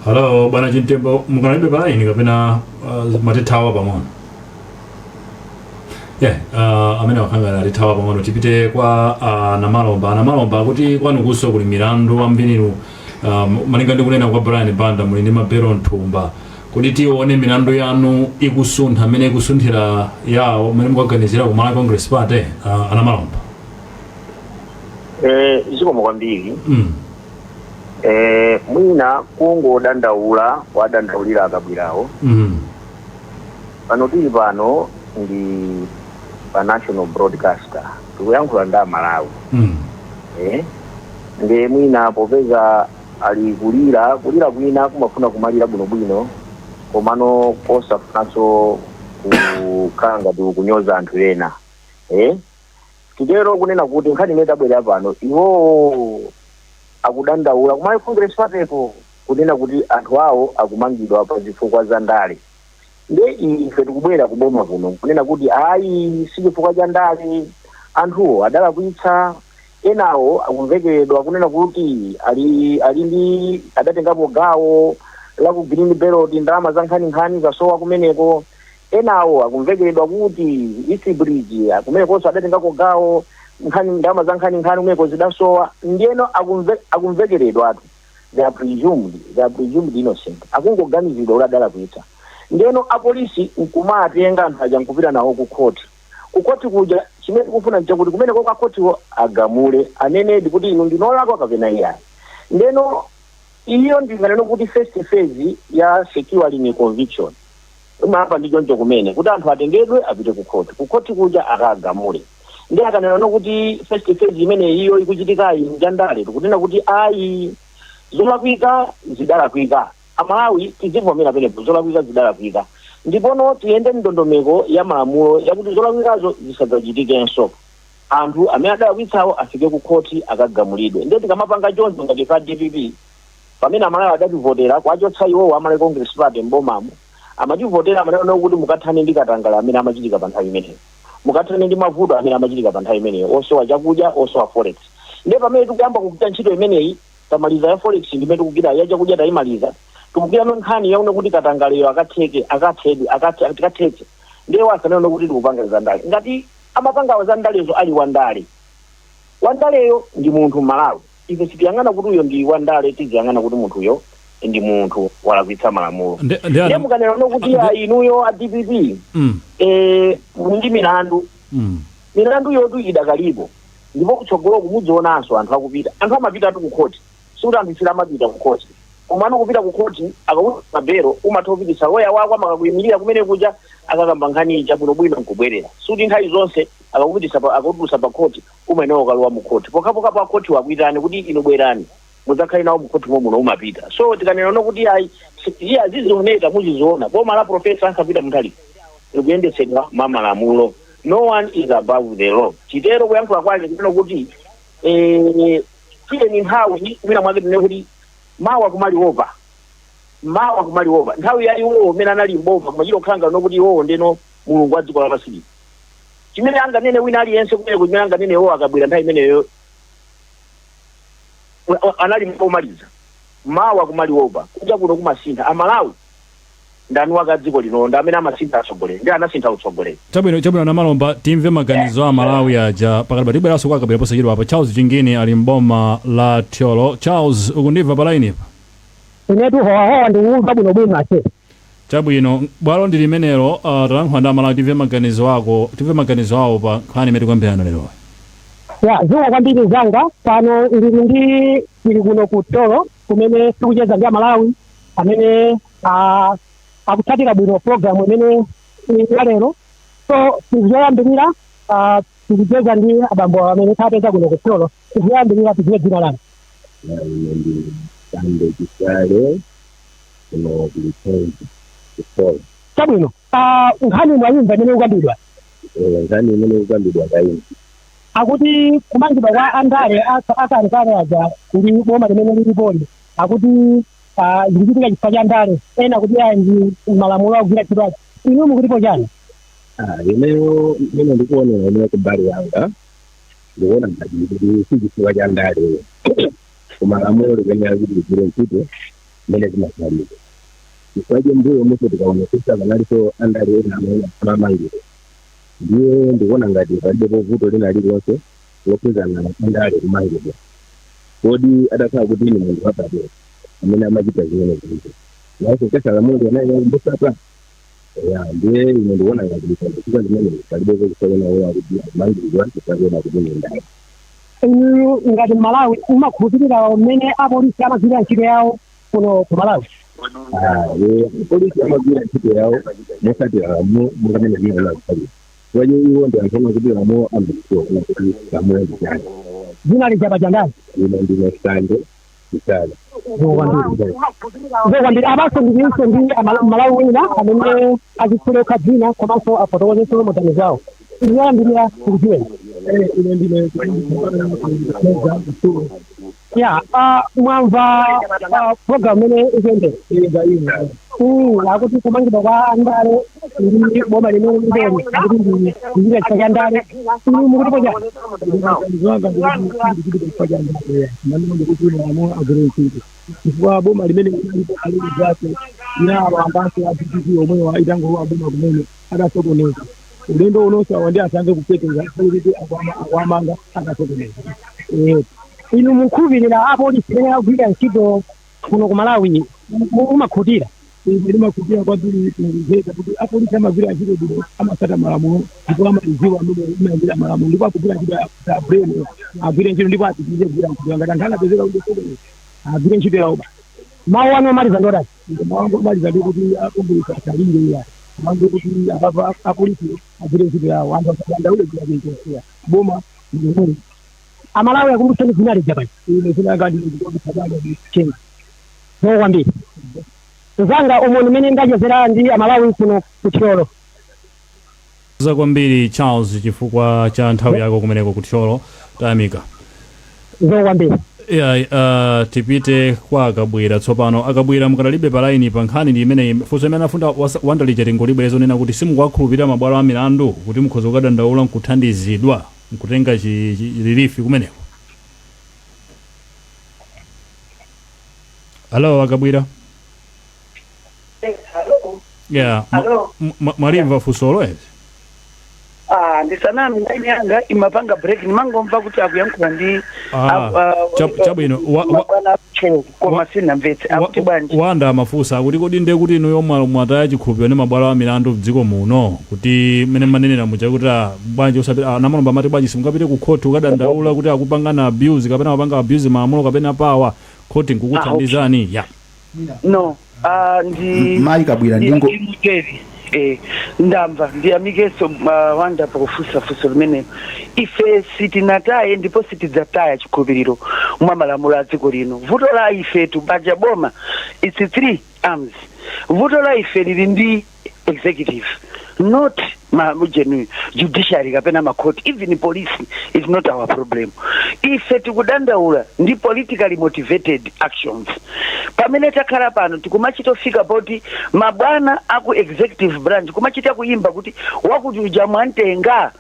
Speaker 2: hello, bwana Chintembo, mukanalibe pa line kapena matithawa pang'ono? Yeah, amene wakhangana atithawa pang'ono. Tipite kwa Namalomba. Namalomba, kuti kwanu kuso kuli milandu ambiriru, malinga ndi kunena kwa Brian Banda, muli ndi mabelo mthumba. Kuti tione milandu yanu ikusuntha amene ikusunthira yawo mmene mukaganizira ku Malawi Congress Party, anamalomba?
Speaker 4: Zikomo kwambiri. Mwina kungodandaula, wadandaulira akabwirawo. Pano tili pano ndi pa national broadcaster, tikuyankhula ndi Amalawi. Ndi mwina popeza ali kulira, kulira kwina kumafuna kumalira bwinobwino, komano kosafunanso kukhala ngati kunyoza anthu ena. Titero kunena kuti nkhani imene tabwera pano, iwowo akudandaula ku Malawi Congress Partyko kunena kuti anthu awo akumangidwa pa zifukwa za ndale. Nde ife tikubwera kuboma kuno kunena kuti ayi, si chifukwa cha ndale, anthuwo adalakwitsa. Enawo akumvekeredwa kunena kuti ali ndi adatengapo gawo la ku Green Belt, ndalama za nkhaninkhani zasowa kumeneko. Enawo akumvekeredwa kuti East Bridge kumenekonso adatengako gawo, nkhani ndalama za nkhaninkhani kumeneko zidasowa. Ndiyeno akumvekeredwatu, they are presumed innocent, akungoganizidwa kuti adalakwitsa. Ndiyeno apolisi nkumatenga anthu aja nkupita nawo ku khoti. Ku khoti kuja chimene tikufuna nchakuti kumeneko kwa khotiwo agamule, anenedi kuti inu ndinolakwa kapena iyayi. Ndeno iyo ndinganene kuti first phase ya securing conviction imayamba ndi choncho kumene, kuti anthu atengedwe apite ku khoti, ku khoti kuja akagamule. Ndi akanena kuti first phase imene iyo ikuchitikayi njandale, tikunena kuti ayi, zolakwika zidalakwika. Amalawi tizivomera penepo, zolakwika zidalakwika, ndipono tiyende ndondomeko ya malamulo yakuti zolakwikazo zisadzachitikenso. Anthu amene adalakwitsawo afike ku khoti akagamulidwe. Ndiye tikamapanga choncho ngati pa DPP, pamene Amalawi adativotera kwachotsa iwowo Amalawi Congress Party mbomamo, amativotera amanena kuti mukathane ndi katangale amene amachitika pa nthawi imeneyo, mukathane ndi mavuto amene amachitika pa nthawi imeneyo, osowa chakudya, osowa forex. Ndiye pamene tikuyamba kugwira ntchito imeneyi, tamaliza ya forex, ndimene tikugwira ya chakudya tayimaliza, tikugwira nkhani yaone kuti katangaleyo akatheke, akathedwe, tikathetse. Ndiye wasanena kuti tikupanga zandale, ngati amapangawo zandalezo ali wandale, wandaleyo ndi munthu Mmalawi. Ife sitiyang'ana kuti uyo ndi wandale, tiziyang'ana kuti munthuyo ndi munthu walakwitsa malamulo.
Speaker 2: Ndi
Speaker 4: Ndiye mukanena kuti inuyo a DPP muli ndi milandu, milandu yotu idakalipo, ndipo kutsogoloku mudzionanso anthu akupita. Anthu amapita atu ku khoti, sikuti anthu sila amapita ku khoti. Koma ano kupita ku khoti akakuti mabero, umatha kupititsa loya wako, amakakuyimirira kumene kuja, akakamba nkhani ija bwinobwino nkubwerera. Sikuti nthawi zonse akakupititsa akakutulutsa pa khoti umayenera ukalowa mu khoti. Pokhapokha pa khoti wakuitani kuti inu bwerani mudzakhale nawo mu khoti momuno, umapita. So tikanena no kuti ayi, iye azizioneka, muziziona boma la Professor Arthur Peter Mutharika likuyendetsedwa mwa malamulo. No one is above the law. Chitero kuyankhula kwake kunena kuti tiyeni nthawi mwina mwake tinene kuti mawa kumaliopa, mawa kumaliopa. Nthawi ya iwowo umene anali mboma kumachita kukhala ngati kuti iwowo ndeno Mulungu wa dziko lapansi. Chimene anganene wina aliyense kumeneko, chimene anganene iwowo akabwera nthawi imeneyo anali pomaliza, mawa kumaliopa. Kuja kuno kumasintha. Amalawi ndani waka dziko lino, ndi amene amasintha atsogoleri, ndi anasintha utsogoleri.
Speaker 2: Chabwino, Namalomba, timve maganizo a Malawi aja pakati. Tibweranso kwa Kabwera posachedwa apa. Charles Chingini ali mboma la Thyolo. Charles, ukundimva pa line pa?
Speaker 7: Inetu howahowa, ndikukumva bwinobwino ase.
Speaker 2: Chabwino, bwalo ndi limenelo. Talankhula ndi Amalawi, timve maganizo ako, timve maganizo awo pa nkhani imene tikuyambirana lero.
Speaker 7: Ya, zikomo kwambiri zanga. Pano ndili ndi tili kuno ku Thyolo kumene tikucheza ndi Amalawi amene akutsatira bwino program imene ya lero. So tikuzoyambirira, tikucheza ndi abambo amene tapeza kuno ku Thyolo. Tikuzoyambirira, tidziwe dzina lanu.
Speaker 8: Ine ndi Sande Chisale, kuno kulichenzi, kuThyolo.
Speaker 7: Chabwino. Nkhani mwayimva imene ikukambidwa?
Speaker 8: Nkhani imene ikukambidwa ndayimva.
Speaker 7: Akuti kumangidwa kwa andale akalekale aja ndi boma limene lilipoli, akuti zikuchitika chifukwa cha ndale, ena kuti aya ndi malamulo akugwira ntchito ake. Inu mukutipo chani?
Speaker 8: Ineyo imene ndikuonera ineyo kumbali yanga, ndikuona ngati kuti si chifukwa cha ndale, koma lamulo likuyenera kuti ligwire ntchito mmene zimakhalira, chifukwa chembuyo muso tikaonetsetsa panalinso andale ena amene amamangidwa. Ndiye ndikuona ngati palibepo vuto lina lililonse lokhuzana andale kumangidwa. Kodi atakhala kuti ni munthu wapadera amene amachita zimene zinthu, nayenso kesa lamulo linayenera kumusata ya? Ndiye ine ndikuona ngati chifukwa zimenezi palibepo chifukwa kuti akumangidwa chifukwa chena kuti ni ndale.
Speaker 7: Inu ngati Malawi mumakhulupirira mmene apolisi amagwirira ntchito yawo kuno ku Malawi?
Speaker 8: Polisi amagwira ntchito yawo mosatira lamulo monga mene zinayenera kukhalira, chifukwa iwo ndi anthu omwe kuti lamulo amadziwa kuti lamulo ndi chani.
Speaker 7: Dzina lija pachandani?
Speaker 8: Ine ndine Sande Isala.
Speaker 7: Zikomo kwambiri. Apanso ndilinso ndi Malawi wina amene azitchule okha dzina komanso afotokozenso maganizo awo. Ndiyambirira kukudziweni.
Speaker 9: Ine ndine.
Speaker 7: Ya, mwamva program imene ikuyendera? Akuti kumangidwa kwa andale ndi boma limene lilipoli akuti ndi kuchita chifukwa cha ndale. Inu mukutipo chani?
Speaker 9: Zanga ndikuti chifukwa cha ndale maneno, ndikuti malamulo agwire ntchito, chifukwa boma limene linalipo kalero zake inawo ambaso a DPP omwewa itangolowa boma kumene adasokoneza. Ulendo unonso awa ndi asange kupeteza kuti akuamanga akasokoneza.
Speaker 7: Inu mukhulupirira apolisi imene akugwira ntchito kuno ku Malawi? Mumakhutira?
Speaker 9: Ine ndimakhutira kwambiri kuzeka kuti apolisi amagwira ntchito bwino, amasata malamulo ndipo amadziwa amene imayendera malamulo, ndipo akugwira ntchito abreno agwire ntchito ndipo apitirize kugwira ntchito. Ngati anthu anapezeka kuti sokoneza, agwire ntchito yawo basi.
Speaker 7: Mawu anu omaliza ndodani?
Speaker 9: Mawu omaliza ndi kuti apolisi asalire iya, komanso kuti apapa apolisi agwire ntchito yawo, anthu asadandaule kuya kuikonseya boma ndimwe.
Speaker 7: Amalawi akumbutseni dzina lija paja.
Speaker 9: Ine zinanga ndikuabada.
Speaker 7: Chenga zikomo kwambiri mzanga. Umo ndimene ndachezera ndi Amalawi kuno kuThyolo.
Speaker 2: Za kwambiri Charles, chifukwa cha nthawi yako kumeneko kuThyolo, tayamika.
Speaker 7: Zikomo kwambiri.
Speaker 2: Yeah, tipite kwa Akabwira tsopano. Akabwira, mukadalibe pa line pa? Nkhani ndi imene funso imene afunda wandalija tingolibwereza, onena kuti simukuwakhulupirira mabwalo a milandu kuti mukhoza kukadandaula nkuthandizidwa nkutenga chi relief kumeneko. Hello, Akabwira.
Speaker 5: Hello.
Speaker 2: Yeah.
Speaker 5: Hello.
Speaker 2: Mwalimva funsolo ezi?
Speaker 5: Ah, ndisanami, line yanga imapanga break, nimangomva kuti akuyankhula ndi
Speaker 2: Ah, chabwino.
Speaker 5: Mabwana akuThyolo, koma sinamvetse akuti bwanji.
Speaker 2: Wanda amafunsa akuti kodi ndiye kuti inuyo mwataya chikhulupiriro ndi mabwalo a milandu mdziko muno, kuti mmene manenera muja kuti bwanji usapita, Namalomba amati bwanji simungapite ku khoti ukadandaula kuti akupangana abuse kapena akupanga abuse malamulo kapena power, khoti nkukuthandizani ya?
Speaker 5: No, ndi
Speaker 3: Mayi Kabwira, ndingo
Speaker 5: ndimuteri ndamva. Ndiyamikeso Wanda pakufunsa funso limenelo. Ife sitinataye ndipo sitidzataya chikhulupiriro mwa malamulo a dziko lino. Vuto la ifetu baja boma, it's three arms. Vuto la ife lili ndi executive, not ma genuine judiciary kapena makhoti. Even police is not our problem. Ife tikudandaula ndi politically motivated actions. Pamene takhala pano tikumachitofika poti mabwana aku executive branch kumachita kuyimba kuti wakuti uja mwantenga.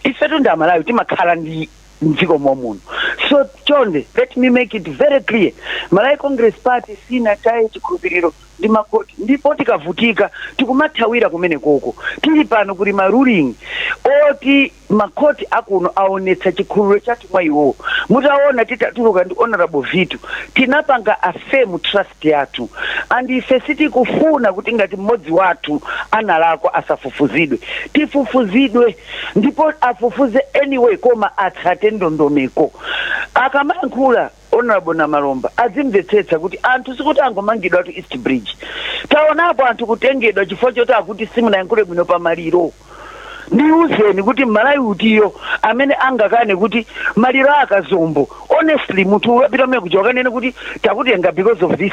Speaker 5: Ifetu ndi Amalawi, timakhala ndi mdziko momuno. So chonde, let me make it very clear, Malawi Congress Party sinataye chikhulupiriro ndi makhoti, ndipo tikavutika tikumathawira kumene koko. Tili pano kuli ma ruling oti makhoti akuno aonetsa chikhulupiriro chathu mwa iwowo. Mutaona titatuluka ndi Honorable Vitu, tinapanga affirm trust yathu, and ife sitikufuna kuti ngati mmodzi wathu analakwa asafufuzidwe. Tifufuzidwe ndipo afufuze anyway, koma atsate ndondomeko. Akamayankhula Honorable Namalomba adzimvetsetsa kuti anthu sikuti angomangidwa tu East Bridge. Taonapo anthu kutengedwa chifukwa choti akuti simunayankhule bwino pamaliro. Ndiuzeni kuti Mmalawi utiyo amene angakane kuti maliro akazombo? Honestly, munthu ukapita mmene kuja ukanene kuti takutenga because of this.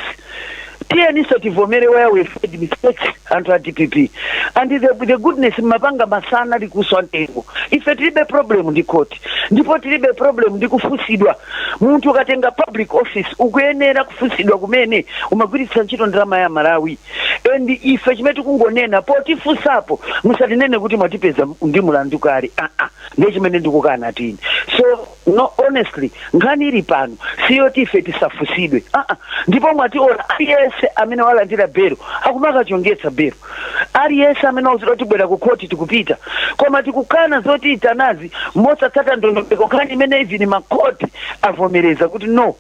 Speaker 5: Tiyeninso tivomere where we made mistakes, anthu a DPP. And the goodness mmapanga masana likuswa mtengo. Ife tilibe problem ndi court, ndipo tilibe problem ndi kufusidwa. Munthu ukatenga public office, ukuyenera kufusidwa kumene umagwiritsa ntchito ndalama ya Malawi. And ife chimene tikungonena, potifunsapo musatinene kuti mwatipeza ndi mulandu kale. Aa, ndiye chimene ndikukana tini. So no, honestly, nkhani ili pano siyoti ife tisafusidwe, aa. Ndipo mwationa, aliyense amene walandira belo akumakachongetsa belo. Aliyense amene wauzidwa kuti bwera ku khoti, tikupita. Koma tikukana zoti itanazi mosatsata ndondomeko, nkhani imene even makhoti avomereza kuti no,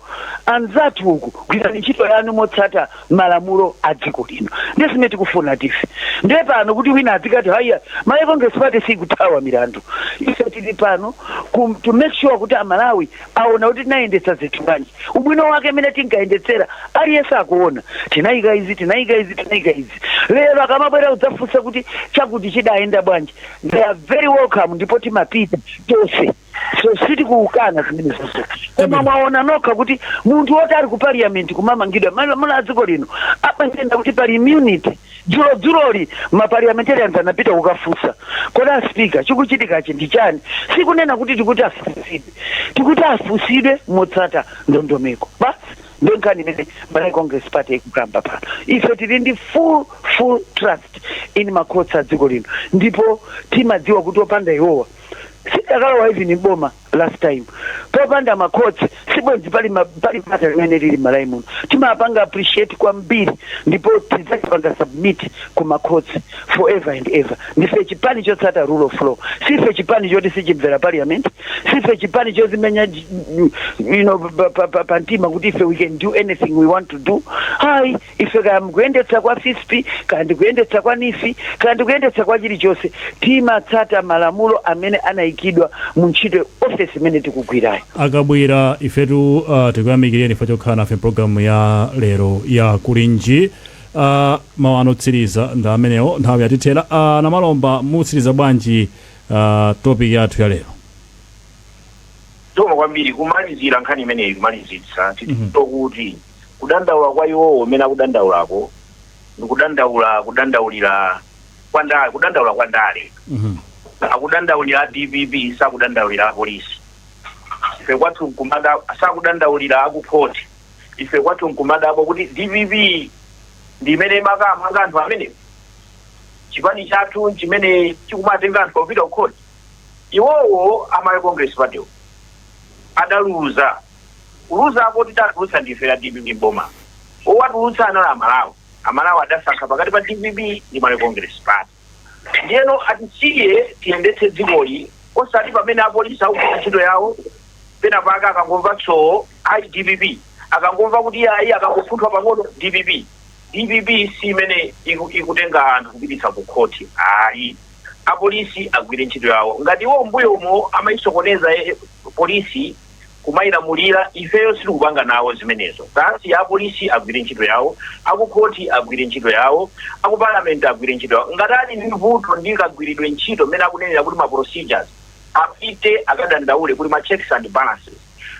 Speaker 5: anzathu uku gwirani ntchito yanu motsata malamulo a dziko lino. Ndiye zimene tikufuna tife. Ndiye pano kuti wina azikati haya, Malawi Congress Party sikuthawa milandu. Ife tili pano to make sure kuti Amalawi aona kuti tinayendetsa zinthu bwanji, ubwino wake imene tinkayendetsera. Aliyense akuona, tinayika izi, tinayika izi, tinayika izi. Lero akamabwera kudzafunsa kuti chakuti chidayenda bwanji, they are very welcome, ndipo timapita tonse. So sitikukana zimene zonse, koma mwaona nokha kuti munthu woti ali ku parliament kumamangidwa, malamulo a dziko lino amanena kuti pali immunity. Dzulo dzuloli ma parliamentarians anapita kukafunsa, kodi a Speaker, chikuchitikachi ndi chani? Sikunena kuti tikuti afusidwe, tikuti afusidwe motsata ndondomeko basi. Ndiyo nkhani imene Malawi Congress Party ikukamba pano. Ife tili ndi full full trust in makhotsi a dziko lino, ndipo timadziwa kuti opanda iwowa sitakalowa even boma last time. Popanda makhotsi sibwenzi pali bata limene lili Malawi muno. Timapanga appreciate kwambiri, ndipo tidzachipanga submit ku makhotsi forever and ever. Ndife chipani chotsata rule of law. Sife chipani choti sichimvera parliament. Sife chipani chozimenya pa mtima kuti ife we can do anything we want to do. Hayi, ife kaya mkuyendetsa kwa FISP, kaya ndikuyendetsa kwa NEEF, kaya ndikuyendetsa kwa chilichonse, timatsata malamulo amene anayikidwa mu ntchito office imene tikugwirayo.
Speaker 2: Akabwira, ifetu tikuyamikireni ife chokhala nafe programu ya lero ya Kulinji. Mawu anu otsiriza ndi amenewo, nthawi yatithera. Namalomba, mutsiriza bwanji topic yathu ya lero?
Speaker 4: Zikomo kwambiri. Kumalizira nkhani imeneyi, kumalizitsa, titito kuti kudandaula kwa iwowo umene akudandaulako ndikudandaula kudandaulira kwa ndale, kudandaula kwa ndale. Akudandaulira DPP, sakudandaulira apolisi. Ife kwathu nkumada, sakudandaulira akukhoti. Ife kwathu nkumadapo kuti DPP ndi imene imakamanga anthu amenewo, chipani chathu chimene chikumatenga anthu opita kukhoti. Iwowo a Malawi Congress Party adaluza, kuluzako tidatulutsa ndife ya DPP mboma. Owatulutsa anali Amalawi. Amalawi adasankha pakati pa DPP ndi Malawi Congress Party. Ndiyeno atisiye tiyendetse dzikoli, osati pamene apolisi akugwira ntchito yawo, pena pake akangomva tsowo, ayi DPP, akangomva kuti ayi, akangopunthwa pang'ono, DPP. DPP si imene ikutenga anthu kupititsa ku khoti, ayi. Apolisi agwire ntchito yawo. Ngati iwo mbuyomo amayisokoneza polisi kumayilamulira, ifeyo sitikupanga nawo zimenezo. Tasi apolisi agwire ntchito yawo, akukhoti agwire ntchito yawo, akupalamenti agwire ntchito yawo. Ngati ali ndi vuto ndi kagwiridwe ntchito mmene akunenera kuti ma procedures, apite akadandaule kuli ma checks and balances.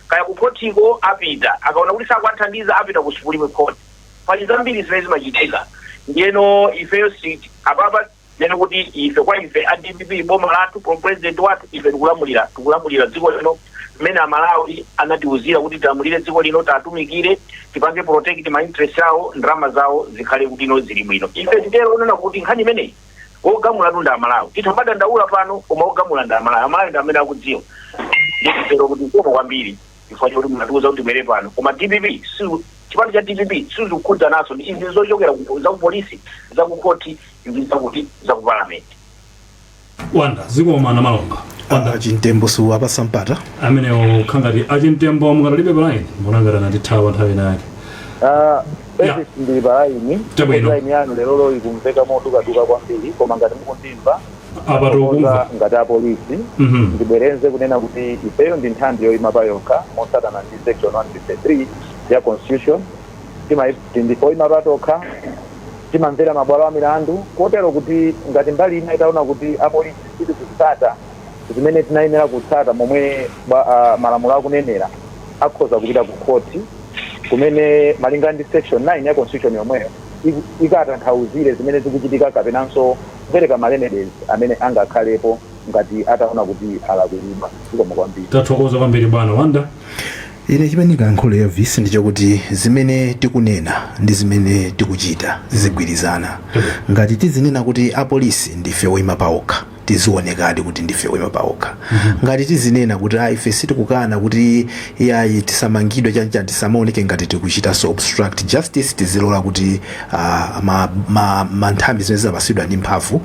Speaker 4: Kaya kukhotiko apita, akaona kuti sakuwathandiza, apita ku Supreme Court. Pali zambiri zimene zimachitika. Ndiyeno ifeyo si apapa nene kuti ife, kwa ife a DPP, boma lathu, president wathu, ife tikulamulira dziko lino mmene Amalawi anatiuzira kuti tilamulire dziko lino, tatumikire, tipange protect ma interest awo, ndalama zawo zikhale kutino zili bwino. Ife titero kunena kuti nkhani imeneyi wogamulatu ndi Amalawi. Titamadandaula pano, koma wogamula ndi Amalawi. Amalawi ndi amene akudziwa. Nditero kuti zikomo kwambiri chifukwa choti munatiuza kuti tibwere pano. Koma DPP si chipani cha DPP, sizikukhudza naso ndi izi zochokera zaku polisi, zakukhoti ndi zakuti zakupalamenti.
Speaker 2: Wanda, zikomo Namalomba.
Speaker 3: Wanda Chimtembo siwapasa mpata.
Speaker 2: Amenewo khangati Achimtembo mukatalibe pa line, mbona ngati anatithawa nthawi inake.
Speaker 6: Elvis, ndili pa line.
Speaker 2: Chabwino.
Speaker 6: Line yanu lero ikumveka modukaduka kwambiri, koma ngati mukundimva,
Speaker 2: Apa tikukumva.
Speaker 6: Ngati apolisi, ndibwerenze kunena kuti ifeyo ndi nthambi yoyima pa yokha motsatana ndi section 153 ya constitution. Ndife oyima patokha, timamvera mabwalo a milandu, kotero kuti ngati mbali ina itaona kuti apolisi sitikutsata zimene tinayenera kutsata momwe malamulo akunenera, akhoza kupita ku khoti. Kumene malinga ndi section 9 ya constitution yomweyo ikatanthauzire zimene zikuchitika kapenanso kupereka ma remedies amene angakhalepo ngati ataona kuti alakwiridwa. Zikomo kwambiri.
Speaker 2: Tathokoza kwambiri, bwana Wanda.
Speaker 3: Ine chimene ndingayankhule, Elvis, ndichokuti zimene tikunena ndi zimene tikuchita zizigwirizana. Ngati tizinena kuti apolisi ndife woyima paokha, tizionekadi kuti ndife woyima paokha. Ngati tizinena kuti ah, ife sitikukana kuti iyayi, tisamangidwe, chanchani, tisamaoneke ngati tikuchitanso obstruct justice. Tizilola kuti ma nthambi zimene zimapasidwa ndi mphamvu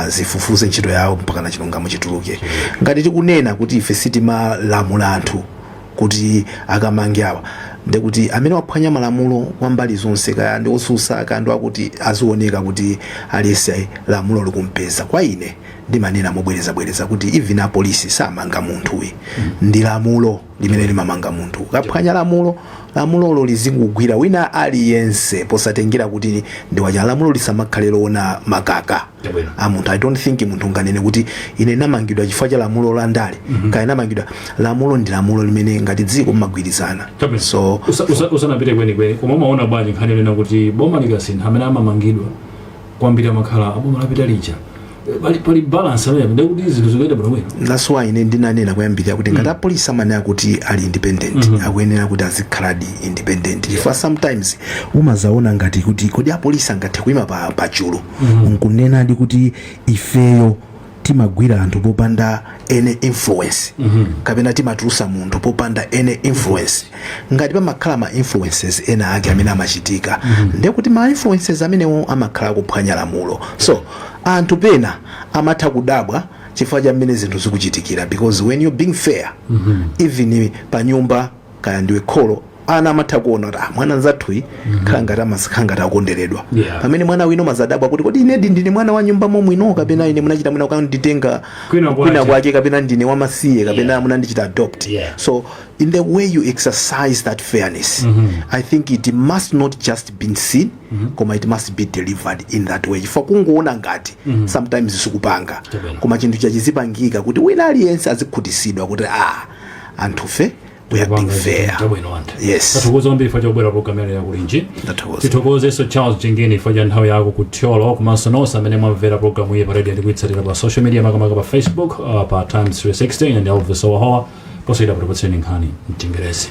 Speaker 3: zifufuze ntchito yawo mpaka na chilungamo chituluke. Ngati tikunena kuti ife sitimalamula anthu kuti akamange awa, ndikuti amene waphwanya malamulo kwa mbali zonse, kaya ndi osusa, kaya ndi akuti, azioneka kuti aliyense lamulo likumpeza. Kwa ine ndimanena mobwerezabwereza kuti even apolisi samanga munthuyi, ndi lamulo limene limamanga munthu. Ukaphwanya lamulo, lamulolo lizingugwira wina aliyense posatengera kuti ndi wacha. Lamulo lisamakhale loona makaka a munthu. I don't think munthu unganene kuti ine namangidwa chifukwa cha lamulo la ndale, kaya namangidwa. Lamulo ndi lamulo limene ngati dziko mmagwirizana. So
Speaker 2: Usanapite kwenikweni, koma umaona bwanji nkhani yonena kuti boma likasintha, amene amamangidwa kwambiri amakhala aboma lapita lija? Pali balance amene ndikuti zinthu zikuyenda bwinobwino.
Speaker 3: That's why ine ndinanena kuyambirira kuti ngati apolisi amanena kuti ali independent, akuyenera kuti azikhaladi independent, chifukwa sometimes umazaona ngati kuti kodi apolisi angathe kuyima pa chulu nkunenadi kuti ifeyo timagwira anthu popanda any influence, kapena timatulusa munthu popanda any influence? Ngati pamakhala ma influences ena ake amene amachitika, ndiye kuti ma influences amenewo amakhala kuphwanya lamulo. So anthu pena amatha kudabwa chifukwa cha mmene zinthu zikuchitikira, because when you're being fair, even pa nyumba, kaya ndiwe kholo, ana amatha kuona kuti ah, mwana nzathuyi khala ngati amakhala ngati akonderedwa, pamene mwana wino mazadabwa kuti kodi inedi ndine mwana wa nyumba momwino, kapena ine munachita mwina kanditenga
Speaker 2: kwina
Speaker 3: kwina
Speaker 2: kwake.
Speaker 3: Kwake, kapena ndine wamasiye, kapena munandichita adopt. So in the way you exercise that fairness, I think it must not just be seen, koma it must be delivered in that way, chifukwa kungoona ngati sometimes sikupanga, koma chinthu chachizipangika kuti wina aliyense azikhutisidwa kuti ah, anthufe we are being fair.
Speaker 2: Chabwino, anthu.
Speaker 3: Yes.
Speaker 2: Tathokoza kwambiri chifukwa chobwera program ya Kulinji.
Speaker 3: Ndathokoza.
Speaker 2: Tithokozenso Charles Jengeni chifukwa cha nthawi yako ku Thyolo, komanso nonse amene mwamvera programu iyi pa radio ndi kuitsatira pa social media, makamaka pa Facebook, pa Times 360. Ine ndi Elvis Owahowa. Posachedwa patipatseni nkhani mchingerezi.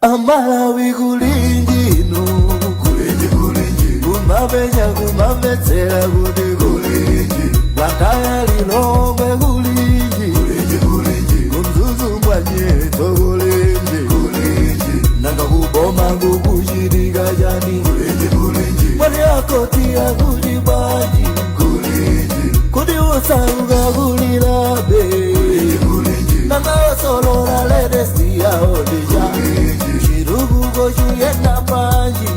Speaker 1: Amalawi, kulinji inu, kulinji, kulinji, kumapenya kumamvetsera kuti kulinji, Blantyre, Lilongwe, kulinji, kulinji, kulinji, kuMzuzu mwanyeto, kulinji, kulinji, nanga kuboma kukuchitika chani? Kulinji, kulinji, mwani akoti akuti bwanji? Kulinji, kuti usauka kulilabe? Kulinji, nanga osolola latest yawo ndija chitukuko chuyenda panji?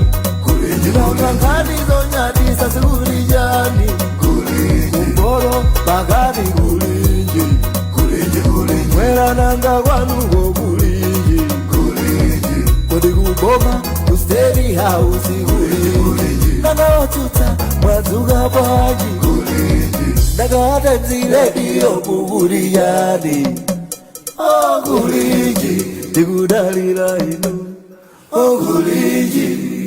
Speaker 1: Nanga nkhani zonyadisa zikuli chani? Kumbolo pakati, kulinji, mwera, nanga kwanuko kulinji? Kodi kuboma ku State House kulinji? Nanga otsutsa mwadzuka bwanji? Nanga Times Radio kukuli chani? Oh, kulinji, tikudalira inu. Oh, kulinji.